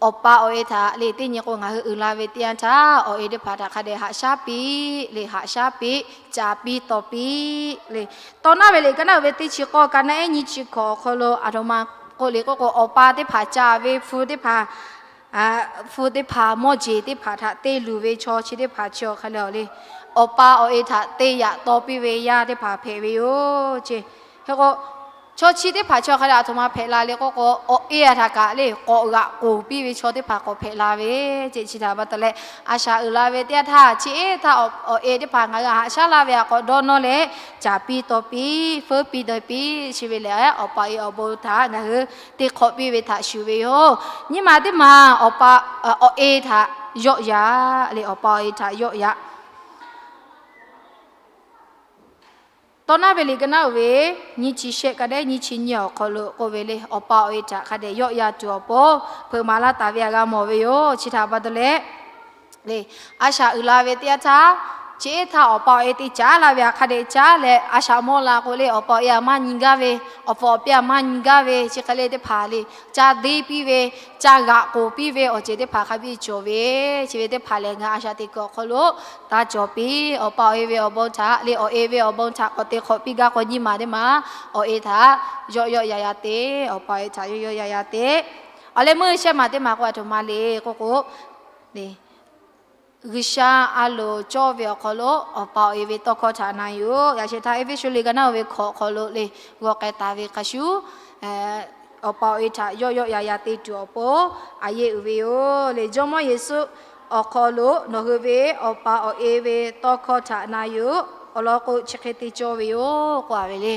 awˬ pa awˬ e htaꞈ le teˇ nyi k'o ngaˬ hui uiˍ la ve teˇ yanˇ htaˇ, awˬ e teˇ hpaˍ htaꞈ hk'a dehꞈ haꞈ shaˉ piˇ le, haꞈ shaˉ piˇ, caˍ piˇ tawˍ piˇ le. Tawˇ naˉ ve liꞈ ka naˉ ve teˇ chi k'awˇ ka naˉ ehˉ nyiˇ chi hkawꞈ awˬ hk'aw lo aˬ htoꞈ ma k'oˆ le k'oˆ k'o, awˬ pa teˇ hpaˍ ca ve hpu teˇ hpaˍ, hpu teˇ hpaˍ mawˇ jeˬ teˇ hpaˍ htaꞈ te luˬ ve chaw chi teˇ hpaˍ chi awˬ hk'a leh awˬ le, awˬ pa awˬ e htaꞈ te yaꞈ taw piˇ ve yaˇ teˇ hpaˍ hpehꞈ ve yoˬ ceˇ. Hk'e k'o, chaw chi teˇ hpaˍ chi awˬ hk'a leh aˬ htoꞈ ma hpehꞈ la le k'oˆ k'o, awˬ e a htaꞈ kaꞈ le k'awꞈ g'aꞈ k'oˍ piˇ ve chaw teˇ hpaˍ k'awꞈ hpehꞈ la ve ceˇ. Chi htaꞈ pa taw leh, a shaꞈ uiˍ la ve teˇ yanˇ htaˇ chi htaˇ awˬ e teˇ hpaˍ ngaˬ hui haꞈ shaˉ laˇ ve a k'awꞈ dawˇ nawˇ leh, caˍ piˇ tawˍ piˇ, feuˉ piˇ daweh piˇ chi ve lehˬ, awˬ pa awˬ e awˬ bon htaꞈ ngaˬ hui te hk'awꞈ piˇ ve htaꞈ shuˍ ve yoˬ. Nyiˇ maˬ teˇ maˬ awˬ pa, awˬ e htaꞈ yawˆ yaꞈ le, awˬ pa awˬ e htaꞈ yawˆ yaꞈ Tawˇ naˉ ve liꞈ ka naˉ uiˍ ve nyiˇ chi shehˆ ka dehꞈ nyiˇ chi nyiˇ awˬ hk'aw lo k'oˆ ve le, Awˬ pa awˬ e htaꞈ hk'a dehꞈ yawˆ yan tuˬ awˬ pon hpeuꞈ maˍ laˇ taˍ ve htaꞈ g'a mawˬ ve yoˬ. Chi htaꞈ pa taw leh, le, a shaꞈ uiˍ la ve teˇ yanˇ htaˇ, chi htaˇ Awˬ pa awˬ e te caˉ la ve htaꞈ hk'a dehꞈ caˉ leh a shaꞈ mawˇ la k'o le, Awˬ pa awˬ e htaꞈ maˇ nyi gaˇ ve, Awˬ pa awˬ piˇ htaꞈ maˇ nyi gaˇ ve, chi hk'e le teˇ hpaˍ le, ca deˇ piˇ ve, ca g'aꞈ k'oˍ piˇ ve awˬ ceuˬ teˇ hpaˍ hk'a biˇ cawˬ ve, chi ve teˇ hpaˍ lehˬ ngaˬ hui a shaꞈ teꞈ kuiˬ awˬ hk'aw lo taˇ cawˬ piˇ. Awˬ pa awˬ e ve awˬ bon htaꞈ le, awˬ e ve awˬ bon htaꞈ k'awꞈ te hk'awꞈ piˇ gaˇ k'o, nyiˇ maˬ teˇ maˬ awˬ e htaꞈ yawˆ yawˆ yan yan te, Awˬ pa awˬ e htaꞈ yawˆ yawˆ yan yan te. Awˬ leh meuˇ shehˆ maˬ teˇ maˬ k'o a htoꞈ ma le k'oˆ k'o, le, G'uiˬsha a loˍ cawˇ ve awˬ hk'aw lo Awˬ pa awˬ e ve tawˇ hkawˇ htaꞈ na yuˬ. Yaꞈ sheh htaˇ Eˇfeˇsuꞈ liꞈ ka naˉ uiˍ ve hkawꞈ awˬ hk'aw lo le, g'aw k'ai taˍ ve hk'a shuˍ, Awˬ pa awˬ e htaꞈ yawˆ yawˆ yan yan te tuˬ awˬ pon a yeˇ uiˍ ve yoˬ. Le, Jawˇmawˇ Yeˍsuˆ awˬ hk'aw lo nawˬ hui ve Awˬ pa awˬ e ve tawˇ hkawˇ htaꞈ na yuˬ. Awˬ lawn k'o, chi hk'e te cawˇ ve yoˬ k'oˆ a ve le.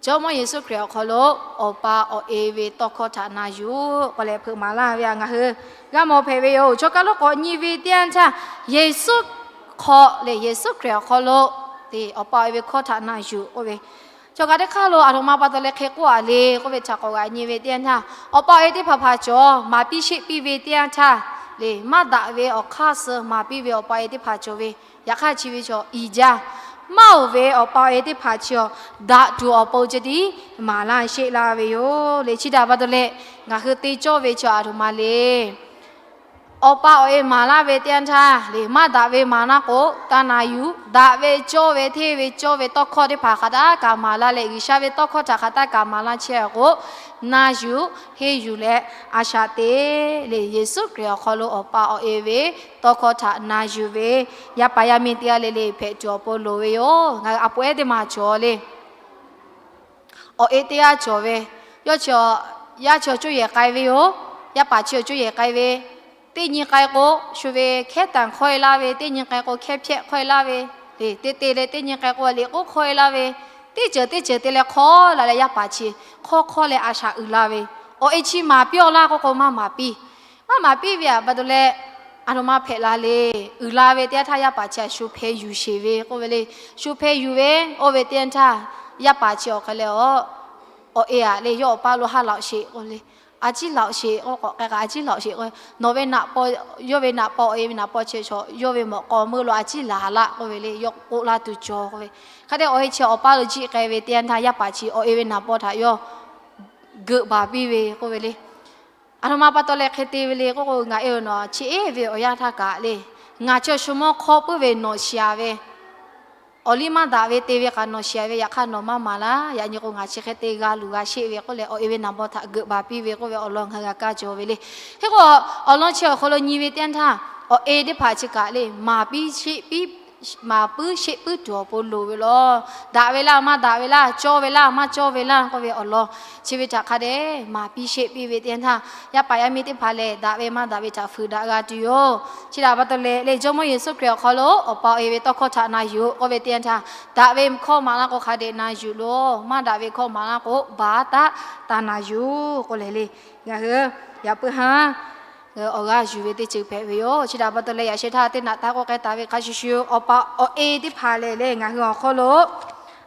Jawˇmawˇ Yeˍsuˆ Hkriꞈ awˬ hk'aw lo Awˬ pa awˬ e ve tawˇ hkawˇ htaꞈ na yuˬ k'oˆ leh hpeuꞈ maˍ laˇ ve htaꞈ ngaˬ hui g'a mawˬ hpehꞈ ve yoˬ. Chaw kaˉ lawˉ k'awꞈ nyi ve teˇ yanˇ htaˇ, Yeˍsuˆ hk'aw le, Yeˍsuˆ Hkriꞈ awˬ hk'aw lo te Awˬ pa awˬ e ve hkawˇ htaꞈ na yuˬ k'oˆ ve, chaw kaꞈ teˇ hk'aˇ lo a htoꞈ ma pa taw leh hk'e k'oˆ a le k'oˆ ve htaꞈ k'awꞈ g'a nyi ve teˇ yanˇ htaˇ, Awˬ pa awˬ e teˇ hpaˍ hpaˍ cawˬ maˍ piˇ sheˆ piˇ ve teˇ yanˇ htaˇ, le, maˇ daꞈ ve awˬ hk'aˇ suh maˍ piˇ ve Awˬ pa awˬ e teˇ hpaˍ cawˬ ve, yaꞈ hk'aˇ chi ve chaw i jaˇ, maˇ oˬ ve Awˬ pa awˬ e teˇ hpaˍ chi awˬ daꞈ tuˬ awˬ pon ceh tiˉ maˍ laˇ sheˆ laˇ ve yoˬ. Le, chi htaꞈ pa taw leh ngaˬ hui te cawˇ ve chaw a htoꞈ ma le. Awˬ pa awˬ e maˍ laˇ ve teˇ yanˇ htaˇ le, maˇ daꞈ ve maˍ laˇ k'o, taˇ na yuˬ. Daꞈ ve cawˇ ve hteˇ ve cawˇ ve tawˇ hkawˇ teˇ hpaˍ hk'aˬ htaˇ kaꞈ maˍ laˇ leh, G'uiˬsha ve tawˇ hkawˇ htaꞈ hk'aˬ htaˇ kaꞈ maˍ laˇ chehˇ k'o, na yuˬ, henˇ yuˬ leh a shaꞈ te le. Yeˍsuˆ Hkriꞈ awˬ hk'aw lo Awˬ pa awˬ e ve tawˇ hkawˇ htaꞈ na yuˬ ve yaˇ paˍ yaˇ miˇ teˇ g'aˇ le le hpehꞈ tuˬ awˬ pon loˍ ve yoˬ. Ngaˬ hui a poꞈ ehˉ teˇ maˬ cawˬ le. Awˬ e teˇ g'aˇ cawˬ ve, yawˇ chi, yaˇ chi awˬ cuˇ yehˬ k'ai ve yoˬ. Yaˇ paˍ chi awˬ cuˇ yehˬ k'ai ve, teˇ nyi k'ai k'o, shu ve hkehˉ tanˍ hk'awehˇ laˇ ve, teˇ nyi k'ai k'o hkehˉ hpyehˆ hk'awehˇ laˇ ve, teˇ te leh teˇ nyi k'ai k'o liꞈ k'oˉ hk'awehˇ laˇ ve, teˇ ceuˬ teˇ ceuˬ te leh hk'awehˇ laˇ leh yaˇ paˍ chi hk'awˇ hk'awˇ leh a shaꞈ uiˍ la ve, awˬ e chi maˍ piˇ-oˆ laˇ k'oˆ k'o maˇ maˍ piˇ. Maˇ maˍ piˇ ve htaꞈ pa taw leh, a htoꞈ ma hpehꞈ la le. Uiˍ la ve teˇ yanˇ htaˇ yaˇ paˍ chi htaꞈ shu hpeh yuˬ sheˍ ve k'oˆ ve le. Shu hpeh yuˬ ve, oˇ ve teˇ yanˇ htaˇ yaˇ paˍ chi awˬ hk'e leh, awˬ e htaꞈ le, yawˇ awˬ paˇ lo haˉ laꞈ sheˍ k'oˆ le. A ciˉ laꞈ sheˍ k'oˆ k'awꞈ k'ai k'o, a ciˉ laꞈ sheˍ k'o, nawˬ ve naꞈ paw, yawˇ ve naꞈ paw, awˬ e ve naꞈ paw chi chaw yawˇ ve mawꞈ k'aw meuˇ lo a ciˉ laˬ laˆ k'oˆ ve le. Yawˇ k'oˆ laˇ tuˬ cawˬ k'oˆ ve. Hk'a dehꞈ awˬ e chi awˬ paˇ lo jiˆ k'ai ve teˇ yanˇ htaˇ yaˇ paˍ chi awˬ e ve naꞈ paw htaꞈ yawˇ geuꞈ baˬ piˇ ve k'oˆ ve le. A htoꞈ ma pa taw leh hk'e te ve le k'oˆ k'o, ngaˬ e awˬ nawˬ chi eˉ ve awˬ yanˇ htaˇ kaꞈ le, ngaˬ chi awˬ shu mawˇ hk'aw puiˉ ve nawˬ shiˍ a ve, awˬ liˇ maˇ daꞈ ve te ve kaꞈ nawˬ shiˍ a ve, yaꞈ hk'aˇ nawˬ maˇ maˍ laˇ. Yaꞈ nyi k'o ngaˬ chi hk'e te g'a luˬ g'a sheˆ ve k'oˆ leh, awˬ e ve naꞈ baw htaꞈ geuꞈ baˬ piˇ ve k'oˆ ve awˬ lawn ngaˬ hui g'a kaˇ cawˬ ve le. Hk'e k'o, awˬ lawn chi awˬ hk'aw lo nyi ve teˇ yanˇ htaˇ, awˬ e teˇ hpaˍ chi kaꞈ le, maˍ piˇ sheˆ piˇ maˍ puiˉ sheˆ puiˉ tuˬ awˬ pon loˍ ve law. Daꞈ ve laˇ maˇ daꞈ ve laˇ, cawˇ ve laˇ maˇ cawˇ ve laˇ k'oˆ ve awˬ lawn, chi ve htaꞈ hk'a dehꞈ maˍ piˇ sheˆ piˇ ve teˇ yanˇ htaˇ, yaˇ paˍ yaˇ miˇ teˇ hpaˍ lehˬ daꞈ ve maˇ daꞈ ve htaꞈ fuiˍ daꞈ g'a tuˬ yoˬ. Chi htaꞈ pa taw leh le, Jawˇmawˇ Yeˍsuˆ Hkriꞈ awˬ hk'aw lo Awˬ pa awˬ e ve tawˇ hkawˇ htaꞈ na yuˬ k'oˆ ve teˇ yanˇ htaˇ, daꞈ ve hkawˇ maˍ laˇ k'o hk'a dehꞈ na yuˬ loˬ. Maˇ daꞈ ve hkawˇ maˍ laˇ k'o baˬ taˉ taˍ na yuˬ k'oˆ leh le, ngaˬ hui yaꞈ puiˉ haˉ awˬ g'aˇ yuˬ ve teˇ ceuˬ hpehꞈ ve yoˬ. Chi htaꞈ pa taw leh yaꞈ sheh htaˇ teˇ naꞈ taˇ k'oˆ k'ai taˍ ve hk'a shuˍ shuˍ, Awˬ pa awˬ e teˇ hpaˍ lehˬ le, ngaˬ hui awˬ hk'aw lo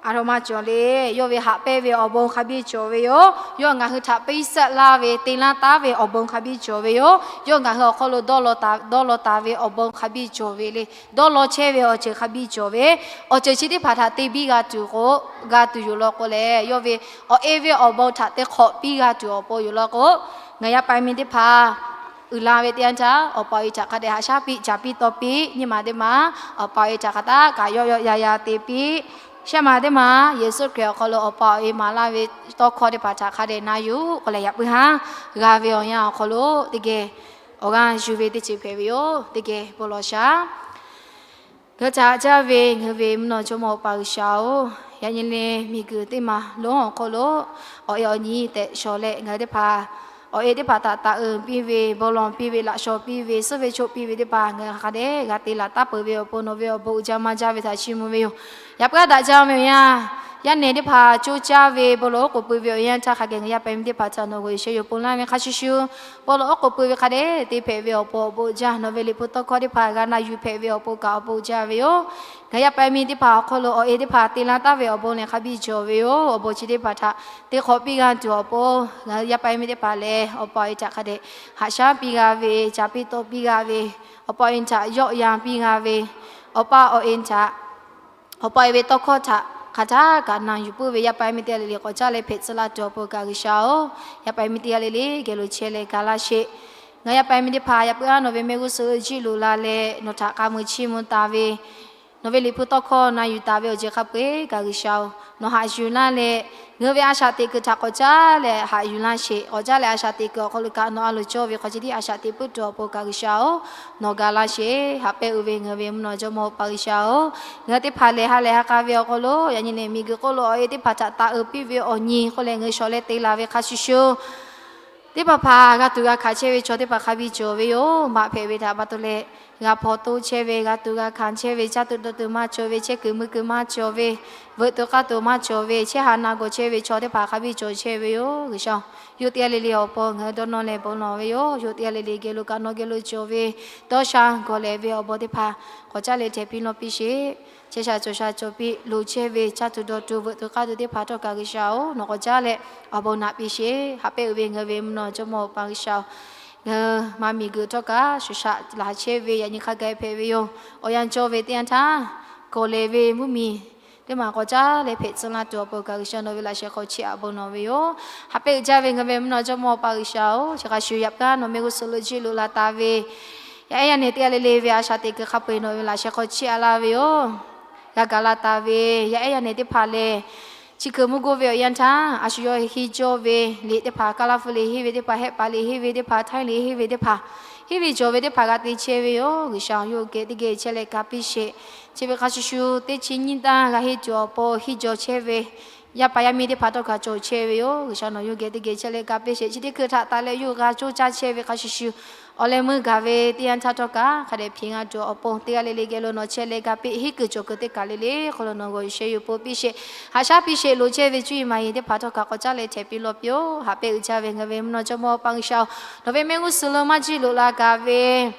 a htoꞈ ma cawˬ le. Yawˇ ve haꞈ pehnˇ ve awˬ bon hk'a biˇ cawˬ ve yoˬ. Yawˇ ngaˬ hui htaꞈ piˇ saˆ laˇ ve te laˇ taˉ ve awˬ bon hk'a biˇ cawˬ ve yoˬ. Yawˇ ngaˬ hui awˬ hk'aw lo dawˇ law taˍ ve awˬ bon hk'a biˇ cawˬ ve le. Dawˇ law chehˇ ve awˬ ceuˬ hk'a biˇ cawˬ ve, awˬ ceuˬ chi teˇ hpaˍ htaꞈ te biˇ g'a tuˬ k'o, g'a tuˬ yoˬ law k'o leh, yawˇ ve awˬ e ve awˬ bon htaꞈ te hk'awꞈ piˇ g'a tuˬ awˬ pon yoˬ law k'o, ngaˬ yaˇ paˍ miˇ teˇ hpaˍ uiˍ la ve teˇ yanˇ htaˇ, Awˬ pa awˬ e htaꞈ hk'a dehꞈ haꞈ shaˉ piˇ, caˍ piˇ taw piˇ. Nyiˇ maˬ teˇ maˬ, Awˬ pa awˬ e htaꞈ hk'aˬ htaˇ kaꞈ yawˆ yawˆ yan yan te piˇ. Shehˆ maˬ teˇ maˬ, Yeˍsuˆ Hkriꞈ awˬ hk'aw lo Awˬ pa awˬ e maˍ laˇ ve tawˇ hkawˇ teˇ hpaˍ htaꞈ hk'a dehꞈ na yuˬ k'oˆ leh yaꞈ puiˉ haˉ g'a ve awˬ yanˇ awˬ hk'aw lo teˇ geh awˬ g'aˇ yuˬ ve teˇ ceuˬ hpehꞈ ve yoˬ. Teˇ geh bon lawˬ shaˍ. Ngaˬ hui htaꞈ haꞈ jaˇ ve ngaˬ hui ve mvuhˇ naw jawˇmawˇ Awˬ pa G'uiˬsha oˬ, yaꞈ nyi le miˬguiˬ teˇ maˬ lonˉ awˬ hk'aw lo awˬ e awˬ nyi tehꞈ shawˍ leh ngaˬ hui teˇ hpaˍ awˬ e teˇ hpaˍ htaꞈ taˍ uiˍ piˇ ve, bon lawˬ piˇ ve, laꞈ shaw piˇ ve, suhˉ ve choˆ piˇ ve teˇ hpaˍ ngaˬ hui hk'a dehꞈ g'a te laˬ taˉ peuˬ ve awˬ pon nawˬ ve awˬ bon uiˍ jaˇ maˇ jaˇ ve htaꞈ chiˇ mvuh ve yoˬ. Yaꞈ puiˉ haˉ daꞈ jaˇ ve awˬ yanˇ, Yaˇ nehˬ teˇ hpaˍ coˇ caˇ ve bon lawˬ oˉ k'oˍ pui ve awˬ yanˇ htaˇ hk'a geh ngaˬ yaˇ paˍ yaˇ miˇ teˇ hpaˍ htaꞈ nawˬ g'aw yuˬ sheh yuˬ pon laˇ ve hk'a shuˍ shuˍ, bon lawˬ oˉ k'oˍ pui ve hk'a dehꞈ te hpehꞈ ve awˬ pon awˬ bon jaˇ. Nawˬ ve liꞈ hpu tawˇ hkawˇ teˇ hpaˍ g'a na yuˬ hpehꞈ ve awˬ pon kaꞈ awˬ bon jaˇ ve yoˬ. Ngaˬ yaˇ paˍ yaˇ miˇ teˇ hpaˍ awˬ hk'aw lo awˬ e teˇ hpaˍ te laˇ taˍ ve awˬ bon lehˬ hk'a biˇ cawˬ ve yoˬ. Awˬ bon chi teˇ hpaˍ htaꞈ te hk'awꞈ piˇ g'a tuˬ awˬ pon, ngaˬ yaˇ paˍ yaˇ miˇ teˇ hpaˍ lehˬ, awˬ pa awˬ e htaꞈ hk'a dehꞈ haꞈ shaˉ piˇ g'a ve, caˍ piˇ tawˆ piˇ g'a ve, awˬ pa awˬ e htaꞈ yawˆ yan piˇ g'a ve, awˬ pa awˬ e htaꞈ awˬ pa awˬ e ve tawˇ hkawˇ htaꞈ hk'aˬ htaˇ kaꞈ na yuˬ puiˉ ve yaˇ paˍ yaˇ miˇ teˇ g'aˇ le le k'awꞈ caˉ leh hpehꞈ tcuh laˇ tuˬ awˬ pon kaꞈ G'uiˬsha-oˬ, yaˇ paˍ yaˇ miˇ teˇ g'aˇ le le geh lo chehˇ leh ga laˇ sheˍ. Ngaˬ yaˇ paˍ yaˇ miˇ teˇ hpaˍ yaꞈ puiˉ aˉ nawˬ ve mehˆ g'uˇ suhˍ lo jiˆ loꞈ la leh nawˬ htaꞈ k'a muiˬ chiˇ mvuh taˍ ve, nawˬ ve liꞈ hpu tawˇ hkawˇ na yuˬ taˍ ve awˬ ceuˬ hk'a peu-eˬ kaꞈ G'uiˬsha-oˬ, nawˬ haꞈ yuˬ laˇ leh, ngaˬ hui ve a shaꞈ teꞈ kuiˬ htaꞈ k'awꞈ caˉ leh haꞈ yuˬ laˇ sheˍ. K'awꞈ caˉ leh a shaꞈ teꞈ kuiˬ awˬ hk'aw lo kaꞈ nawˬ a loˍ cawˇ ve hk'aw ce tiˉ a shaꞈ teꞈ puiˉ tuˬ awˬ pon kaꞈ G'uiˬsha-oˬ, nawˬ ga laˇ sheˍ. Haꞈ pehnˇ uiˍ ve ngaˬ hui ve mvuhˇ naw jawˇmawˇ Awˬ pa G'uiˬsha-oˬ, ngaˬ hui teˇ hpaˍ lehˬ ha lehˬ ha k'a ve awˬ hk'aw lo yaꞈ nyi nehˬ miˬguiˬ hk'oˆ lo awˬ e teˇ hpaˍ htaꞈ taˍ uiˍ piˇ ve awˬ nyi hk'oˆ leh ngaˬ hui shawˍ leh te la ve hk'a shuˍ shuˍ, teˇ hpaˍ hpaˍ g'a tuˬ g'a hkanˍ chehˇ ve chaw teˇ hpaˍ hk'a biˇ cawˬ ve yoˬ. Maꞈ hpehꞈ ve htaꞈ pa taw leh g'a hpaw toˇ chehˇ ve, g'a tuˬ g'a hkanˍ chehˇ ve, caˇ tuˬ dawˬ tuˬ maˇ cawˬ ve, chehˇ kuiˬ mui kuiˬ maˇ cawˬ ve, veuꞈ tuˬ k'aˇ tuˬ maˇ cawˬ ve, chehˇ ha na gawˬ chehˇ ve chaw teˇ hpaˍ hk'a biˇ cawˬ chehˇ ve yoˬ. G'uiˬsha, yawˇ teˇ g'aˇ le le awˬ pon ngaˬ hui dawˇ nawˇ leh bon lawˬ ve yoˬ. Yawˇ teˇ g'aˇ le le geh lo kaꞈ nawˬ geh lo cawˬ ve dawˇ sha gawˬ lehˬ ve awˬ bon teˇ hpaˍ k'awꞈ caˉ leh htehꞈ piˇ lawˇ piˇ sheˍ. Chehˇ sha cawˬ sha cawˬ piˇ loˍ chehˇ ve, caˇ tuˬ dawˬ tuˬ veuꞈ tuˬ k'aˇ tuˬ teˇ hpaˍ htawˇ kaꞈ G'uiˬsha-oˬ, nawˬ k'awꞈ caˉ leh awˬ bon naꞈ piˇ sheˍ. Haꞈ pehnˇ uiˍ ve ngaˬ hui ve mvuhˇ naw jawˇmawˇ Awˬ pa G'uiˬsha-oˬ, ngaˬ hui maˇ miˬguiˬ htawˇ kaꞈ shuˍ shaꞈ laˬ chehˇ ve yaꞈ nyi hk'a gaˬ hpehꞈ ve yoˬ. Awˬ yanˇ cawˇ ve teˇ yanˇ htaˇ, gawˬ lehˬ ve mvuhˇmiˬ teˇ maˬ k'awꞈ caˉ leh hpehꞈ tcuh laˇ tuˬ awˬ pon kaꞈ G'uiˬsha nawˬ ve laꞈ sheh hk'aw chiˇ aꞈ bon lawˬ ve yoˬ. Haꞈ pehnˇ uiˍ jaˇ ve ngaˬ hui ve mvuhˇ naw jawˇmawˇ Awˬ pa G'uiˬsha-oˬ, chi hk'a shuˍ yaꞈ puiˉ aˉ nawˬ mehˆ g'uˇ suhˍ lo jiˆ loꞈ la taˍ ve yaˇ ehˉ yaˇ nehˬ teˇ g'aˇ le le ve a shaꞈ teꞈ kuiˬ hk'a peu-eˬ nawˬ ve laꞈ sheh hk'aw chiˇ aꞈ laˇ ve yoˬ. G'a gaˬ la taˍ ve yaˇ ehˉ yaˇ nehˬ teˇ hpaˍ lehˬ, chi hkui mvuhˇ goˇ ve awˬ yanˇ htaˇ a shu yawˇ henˇ jawˇ ve liꞈ teˇ hpaˍ, kaˇ laˇ hpu liꞈ henˇ ve teˇ hpaˍ, hehˆ paˍ liꞈ henˇ ve teˇ hpaˍ, htaiˇ liꞈ henˇ ve teˇ hpaˍ, henˇ ve cawˬ ve teˇ hpaˍ g'a te chehˇ ve yoˬ. G'uiˬsha yawˇ geh teˇ geh chehˇ leh ga piˇ sheˍ. Chi ve hk'a shuˍ shuˍ teˇ chi nyiˇ tanˇ g'a henˇ tuˬ awˬ pon henˇ jaw chehˇ ve yaˇ paˍ yaˇ miˇ teˇ hpaˍ htawˇ kaꞈ cawˬ chehˇ ve yoˬ. G'uiˬsha nawˬ yawˇ geh teˇ geh chehˇ leh ga piˇ sheˍ. Chi teˇ hkui htaꞈ taˍ leh yawˇ g'a coˇ caˇ chehˇ ve hk'a shuˍ shuˍ, awˬ leh meuˇ gaˬ ve teˇ yanˇ htaˇ htawˇ kaꞈ hk'a dehꞈ hpiˍ g'a tuˬ awˬ pon teˇ g'aˇ le le geh lo nawˬ chehˇ leh ga piˇ, henˇ kuiˬ cawˬ kuiˬ teˇ kaˬ le le hk'aw lo nawˬ g'aw yuˬ sheh yuˬ pon piˇ sheˍ. Haꞈ shaˉ piˇ sheˍ. Loˍ chehˇ ve cuˇ yiˍ maˍ yiˍ teˇ hpaˍ htawˇ kaꞈ k'awꞈ caˉ leh htehꞈ piˇ lawˇ piˇ-oˬ. Haꞈ pehnˇ uiˍ jaˇ ve ngaˬ hui ve mvuhˇ naw jawˇmawˇ Awˬ pa G'uiˬsha-oˬ, nawˬ ve mehˆ g'uˇ suhˍ lo maˇ jiˆ loꞈ la gaˬ ve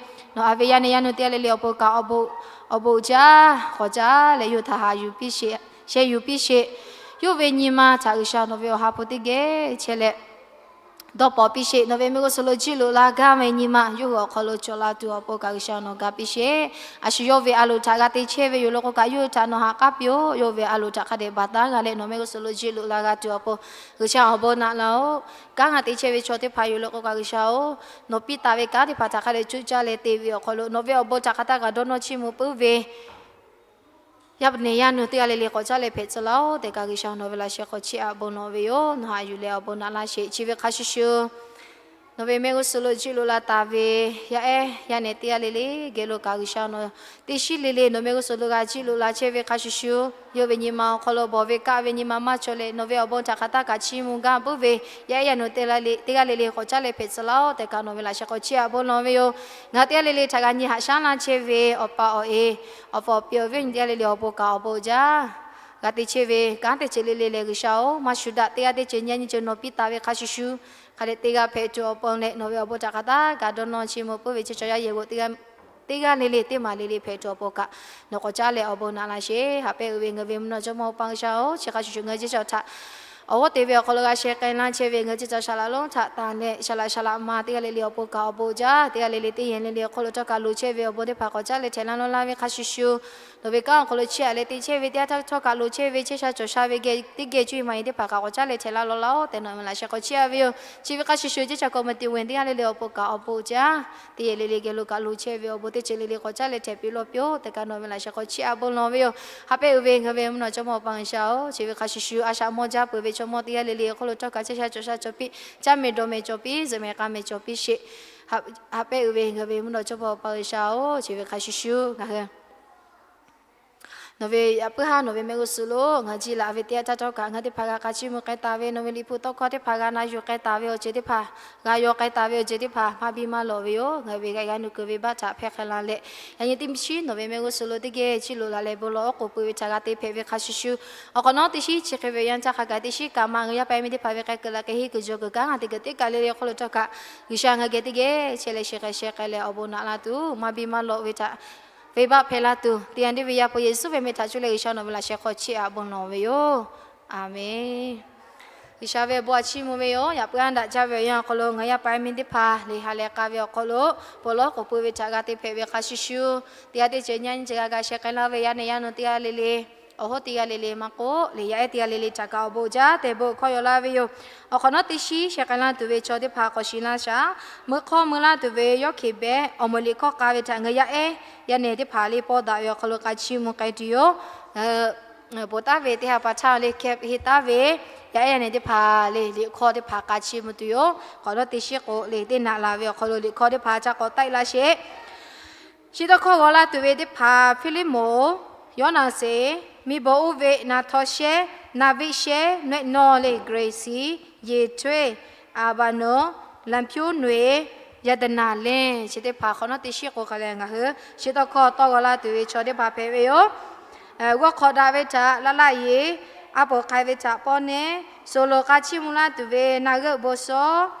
nawˬ a ve yaˇ nehˬ yaˇ nu teˇ g'aˇ le le awˬ pon kaꞈ awˬ bon, awˬ bon jaˇ k'awꞈ caˉ leh yawˇ htaꞈ haꞈ yuˬ piˇ sheˍ, sheh yuˬ piˇ sheˍ. Yawˇ ve nyi ma htaꞈ G'uiˬsha nawˬ ve awˬ ha hpu teˇ geh chehˇ leh dawˇ paw piˇ sheˍ. Nawˬ ve mehˆ g'uˇ suhˍ lo jiˆ loꞈ la gaˇ ve nyi ma yawˇ hui awˬ hk'aw lo cawˬ la tuˬ awˬ pon kaꞈ G'uiˬsha nawˬ ga piˇ sheˍ. A shu yawˇ ve a loˍ htaꞈ g'a te chehˇ ve yoˬ law k'o kaꞈ, yawˇ hui htaꞈ nawˬ haꞈ k'aˉ piˇ-oˬ. Yawˇ ve a loˍ htaꞈ hk'a dehꞈ baˬ taˉ g'a leh nawˬ mehˆ g'uˇ suhˍ lo jiˆ loꞈ la g'a tuˬ awˬ pon G'uiˬsha awˬ bon naꞈ laˇ-oˬ. Kanˉ g'a te chehˇ ve chaw teˇ hpaˍ yoˬ law k'o kaꞈ G'uiˬsha-oˬ, nawˬ piˇ taˍ ve kanˉ teˇ hpaˍ htaꞈ hk'a dehꞈ coˇ caˇ leh te ve awˬ hk'aw lo nawˬ ve awˬ bon htaꞈ hk'aˬ htaˇ kaꞈ dawˇ nawˇ chiˇ mvuh puiˉ ve yaˇ nehˬ yaˇ nu teˇ g'aˇ le le k'awꞈ caˉ leh hpehꞈ tcuh laˇ-oˬ tehꞈ kaꞈ G'uiˬsha nawˬ ve laꞈ sheh hk'aw chiˇ aꞈ bon lawˬ ve yoˬ. Nawˬ haꞈ yuˬ leh awˬ bon naꞈ laˇ sheˍ. Chi ve hk'a shuˍ shuˍ nawˬ ve mehˆ g'uˇ suhˍ lo jiˆ loꞈ la taˍ ve yaˇ ehˉ yaˇ nehˬ teˇ g'aˇ le le geh lo kaꞈ G'uiˬsha nawˬ teˇ shiˉ le le nawˬ mehˆ g'uˇ suhˍ lo g'a jiˆ loꞈ la chehˇ ve hk'a shuˍ shuˍ, yawˇ ve nyi ma awˬ hk'aw lo bawˬ ve kaˆ ve nyi ma maˇ cawˬ leh nawˬ ve awˬ bon htaꞈ hk'aˬ htaˇ kaꞈ chiˇ mvuh gaˇ puiˉ ve yaˇ ehˉ yaˇ nu teˇ g'aˇ le le hk'awꞈ caˉ leh hpehꞈ tcuh laˇ-oˬ tehꞈ kaꞈ nawˬ ve laꞈ sheh hk'aw chiˇ aꞈ bon lawˬ ve yoˬ. Ngaˬ hui teˇ g'aˇ le le htaꞈ g'a nyi haꞈ shaˉ laˇ chehˇ ve awˬ pa awˬ e, awˬ pa awˬ pi awˬ viˉ awˬ nyi teˇ g'aˇ le le awˬ pon kaꞈ awˬ bon jaˇ g'a te chehˇ ve kanˉ teˇ ceuˬ le le lehˬ G'uiˬsha-oˬ, maˇ shuˍ daꞈ teˇ g'aˇ teˇ ceuˬ nyi nyi ceuˬ nawˬ piˇ taˍ ve hk'a shuˍ shuˍ, hk'a dehꞈ te g'a hpehꞈ tuˬ awˬ pon leh nawˬ ve awˬ bon htaꞈ hk'aˬ htaˇ kaꞈ dawˇ nawˇ chiˇ mvuh puiˉ ve chi chaw yaˇ yehˬ g'oꞈ teˇ g'aˇ le le teˇ maˬ le le hpehꞈ tuˬ awˬ pon kaꞈ nawˬ k'awꞈ caˉ leh awˬ bon naꞈ laˇ sheˍ. Haꞈ pehnˇ uiˍ ve ngaˬ hui ve mvuhˇ naw jawˇmawˇ Awˬ pa G'uiˬsha-oˬ, chi hk'a shuˍ shuˍ ngaˬ hui ceˇ caˬ htaꞈ awˬ g'awˇ te ve awˬ hk'aw lo g'a sheh k'ai laˇ chehˇ ve ngaˬ hui ceˇ caˬ shaˍ laꞈ lonˉ htaꞈ tanˬ leh shaˍ laꞈ shaˍ laꞈ ma teˇ g'aˇ le le awˬ pon kaꞈ awˬ bon jaˇ. Teˇ g'aˇ le le teˇ yehˬ le le awˬ hk'aw lo htawˇ kaꞈ loˍ chehˇ ve awˬ bon teˇ hpaˍ k'awꞈ caˉ leh htehꞈ laˇ lawˬ laˇ ve hk'a shuˍ shuˍ, nawˬ ve kanˉ awˬ hk'aw lo chiˇ aꞈ leh te chehˇ ve teˇ g'aˇ htawˇ kaꞈ loˍ chehˇ ve chehˇ sha cawˬ sha ve geh teˇ geh cuˇ yiˍ maˍ yiˍ teˇ hpaˍ kaꞈ k'awꞈ caˉ leh htehꞈ laˇ lawˬ laˇ-oˬ tehꞈ nawˬ ve laꞈ sheh hk'aw chiˇ aꞈ ve yoˬ. Chi ve hk'a shuˍ shuˍ ceˇ caˬ committee teˇ g'aˇ le le awˬ pon kaꞈ awˬ bon jaˇ. Teˇ yehˬ le le geh lo kaꞈ loˍ chehˇ ve awˬ bon teˇ ceuˬ le le k'awꞈ caˉ leh htehꞈ piˇ lawˇ piˇ-oˬ tehꞈ kaꞈ nawˬ ve laꞈ sheh hk'aw chiˇ aꞈ bon lawˬ ve yoˬ. Haꞈ pehnˇ uiˍ ve ngaˬ hui ve mvuhˇ naw jawˇmawˇ Awˬ pa G'uiˬsha-oˬ, chi ve hk'a shuˍ shuˍ a shaꞈ mawˇ jaˇ peuˬ ve chaw mawˇ teˇ g'aˇ le le awˬ hk'aw lo htawˇ kaꞈ ceˇ sha cawˬ sha cawˬ piˇ, caˇ mehˍ dawˬ mehˍ cawˬ piˇ, zuhꞈ mehˍ k'a mehˍ cawˬ piˇ sheˍ. Haꞈ pehnˇ uiˍ ve ngaˬ hui ve mvuhˇ naw jawˇmawˇ Awˬ pa G'uiˬsha-oˬ, chi ve hk'a shuˍ shuˍ ngaˬ hui Nawˬ ve yaꞈ puiˉ haˉ nawˬ ve mehˆ g'uˇ suhˍ lo ngaˬ hui ji laꞈ ve teˇ yanˇ htaˇ htawˇ kaꞈ ngaˬ hui teˇ hpaˍ g'a k'a chiˇ mvuh k'ai taˍ ve, nawˬ ve liꞈ hpu tawˇ hkawˇ teˇ hpaˍ g'a na yuˬ k'ai taˍ ve awˬ ceuˬ teˇ hpaˍ, g'a yaw k'ai taˍ ve awˬ ceuˬ teˇ hpaˍ maˇ biˇ maˇ lawꞈ ve yoˬ. Ngaˬ hui ve g'a g'a nuˇ kuiˬ ve baˆ htaꞈ hpehˇ hk'e la leh, yaꞈ nyi teˇ shinˉ nawˬ ve mehˆ g'uˇ suhˍ lo teˇ geh chiˇ loꞈ la leh bon lawˬ oˉ k'oˍ pui ve htaꞈ g'a te hpehꞈ ve hk'a shuˍ shuˍ, awˬ hk'awꞈ nawˉ teˇ shinˉ chi hk'e ve yanˇ htaˇ hk'a gaˬ teˇ shinˉ kaꞈ maˇ ngaˬ hui yaˇ paˍ yaˇ miˇ teˇ hpaˍ ve k'ai kuiˬ la k'ai henˇ kuiˬ jaw kuiˬ kanˉ ngaˬ hui teˇ geh teˇ kaˬ le le hk'oˆ lo htawˇ kaꞈ, G'uiˬsha ngaˬ hui geh teˇ geh chehˇ leh shehˍ k'ai shehˍ k'ai leh awˬ bon naꞈ la tuˬ maˇ biˇ maˇ lawꞈ ve htaꞈ venˇbaˆ hpehˇ laˇ tuˬ, teˇ yanˇ deˇ ve Yaˇ hpu Yeˍsuˆ ve meh htaꞈ cuˇ leh G'uiˬsha nawˬ ve laꞈ sheh hk'aw chiˇ aꞈ bon lawˬ ve yoˬ. Aˬmenˍ. G'uiˬsha ve awˬ bon a chiˇ mvuh ve yoˬ. Yaꞈ puiˉ haˉ daꞈ jaˇ ve awˬ yanˇ awˬ hk'aw lo ngaˬ hui yaˇ paˍ yaˇ miˇ teˇ hpaˍ le ha leh k'a ve awˬ hk'aw lo bon lawˬ oˉ k'oˍ pui ve htaꞈ g'a te hpehꞈ ve hk'a shuˍ shuˍ, teˇ g'aˇ teˇ ceuˬ nyi nyi ceuˬ g'a ga sheh k'ai laˇ ve yaˇ nehˬ yaˇ nu teˇ g'aˇ le le, awˬ hoˉ teˇ g'aˇ le le maˇ k'oˆ leh yaˇ ehˉ teˇ g'aˇ le le htaꞈ kaꞈ awˬ bon jaˇ tehꞈ bon hkawˇ yaw laˇ ve yoˬ. Awˬ hk'awꞈ nawˉ teˇ shinˉ sheh k'ai laˇ tuˬ ve chaw teˇ hpaˍ k'awꞈ shiˍ laˇ shaˍ. Meuˇ hk'awˇ meuˇ laˇ tuˬ ve Yawˇ hkeꞈ behꞈ awˬ moˍ liꞈ hkawˇ k'a ve htaꞈ ngaˬ hui yaˇ ehˉ yaˇ nehˬ teˇ hpaˍ le pawˇ daꞈ ve awˬ hk'aw lo k'a chiˇ mvuh k'ai tuˬ yoˬ. Ponˬ taˉ ve teˇ ha pa htaˇ le hkeh heˆ taˉ ve yaˇ ehˉ yaˇ nehˬ teˇ hpaˍ le liꞈ hkawˇ teˇ hpaˍ k'a chiˇ mvuh tuˬ yoˬ. Hk'awꞈ nawˉ teˇ shinˉ k'o le teˇ naꞈ laˬ ve awˬ hk'aw lo liꞈ hkawˇ teˇ hpaˍ htaꞈ k'awꞈ taiˆ laˇ sheˍ. Chi tawˇ hkawˇ g'aw laˇ tuˬ ve teˇ hpaˍ Hpiˇliˇmonˍ, Yawˇnaˍseˍ, miˬ bon uˇ ve Naˍhtaw shehˉ, Naˍviˆ shehˉ, Nawehˆ nawˇ le Grace, Yeˍhtoˇeˇ, Aˍbaˍnoˍ, Laˍmpyuˇnoˍeˍ, Yaˍdaˍnaˍ le, chi teˇ hpaˍ hk'awꞈ nawˉ teˇ shinˉ k'o hk'a leh ngaˬ hui chi tawˇ hkawˇ tawˇ g'aw laˇ tuˬ ve chaw teˇ hpaˍ hpehꞈ ve yoˬ. G'awˇ hk'awꞈ daꞈ ve htaꞈ laˇ laˆ yeˬ, a poˍ hk'ai ve htaꞈ pawˇ nehˇ, suhˍ loˍ k'a chiˇ mvuh laˇ tuˬ ve naˬ g'euˆ bon sawˉ,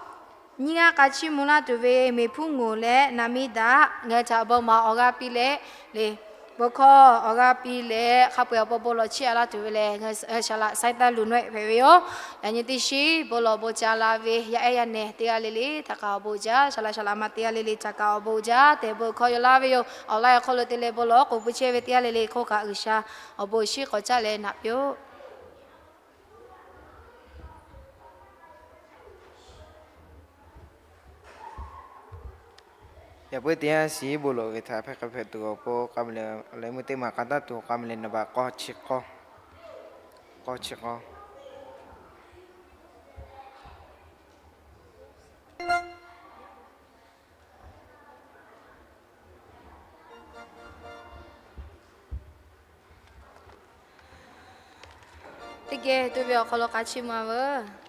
nyiˇ g'aˇ k'a chiˇ mvuh laˇ tuˬ ve meˬ hpuˇ ngoˬ leh naˍ miˇ daꞈ ngaˬ hui htaꞈ bon maˍ awˬ g'aˇ piˇ leh le, bon hkawˇ awˬ g'aˇ piˇ leh hk'a peu-eˬ awˬ pon bon lawˬ chiˇ aꞈ laˇ tuˬ ve lehˬ, ngaˬ hui shaˍ laꞈ Saiˉtaˆ Luˬ Nawehˆ hpehꞈ ve yoˬ. Yaꞈ nyi teˇ shinˉ bon lawˬ bon ca la ve yaˇ ehˉ yaˇ nehˬ teˇ g'aˇ le le htaꞈ kaꞈ awˬ bon jaˇ, shaˍ laꞈ shaˍ laꞈ ma teˇ g'aˇ le le htaꞈ kaꞈ awˬ bon jaˇ tehꞈ bon hkawˇ yaw laˇ ve yoˬ. Awˬ laˇ awˬ hk'aw lo te leh bon lawˬ oˉ k'oˍ pui chehˇ ve teˇ g'aˇ le le hk'oˆ kaꞈ G'uiˬsha awˬ bon awˬ shinˉ k'awꞈ caˉ leh naꞈ piˇ-oˆ. Yaꞈ puiˉ teˇ yanˇ shiˍ bon lawˬ ve htaꞈ hpehˇ k'ai hpehꞈ tuˬ awˬ pon k'a mui leh leh meuˇ teˇ maˬ k'a taˉ tuˬ k'a mui leh naˍ baꞈ k'awˇ chi k'awˇ, k'awˇ chi k'awˇ. Teˇ geh tuˬ ve awˬ hk'aw lo k'a chiˇ mvuh-a veuˬ.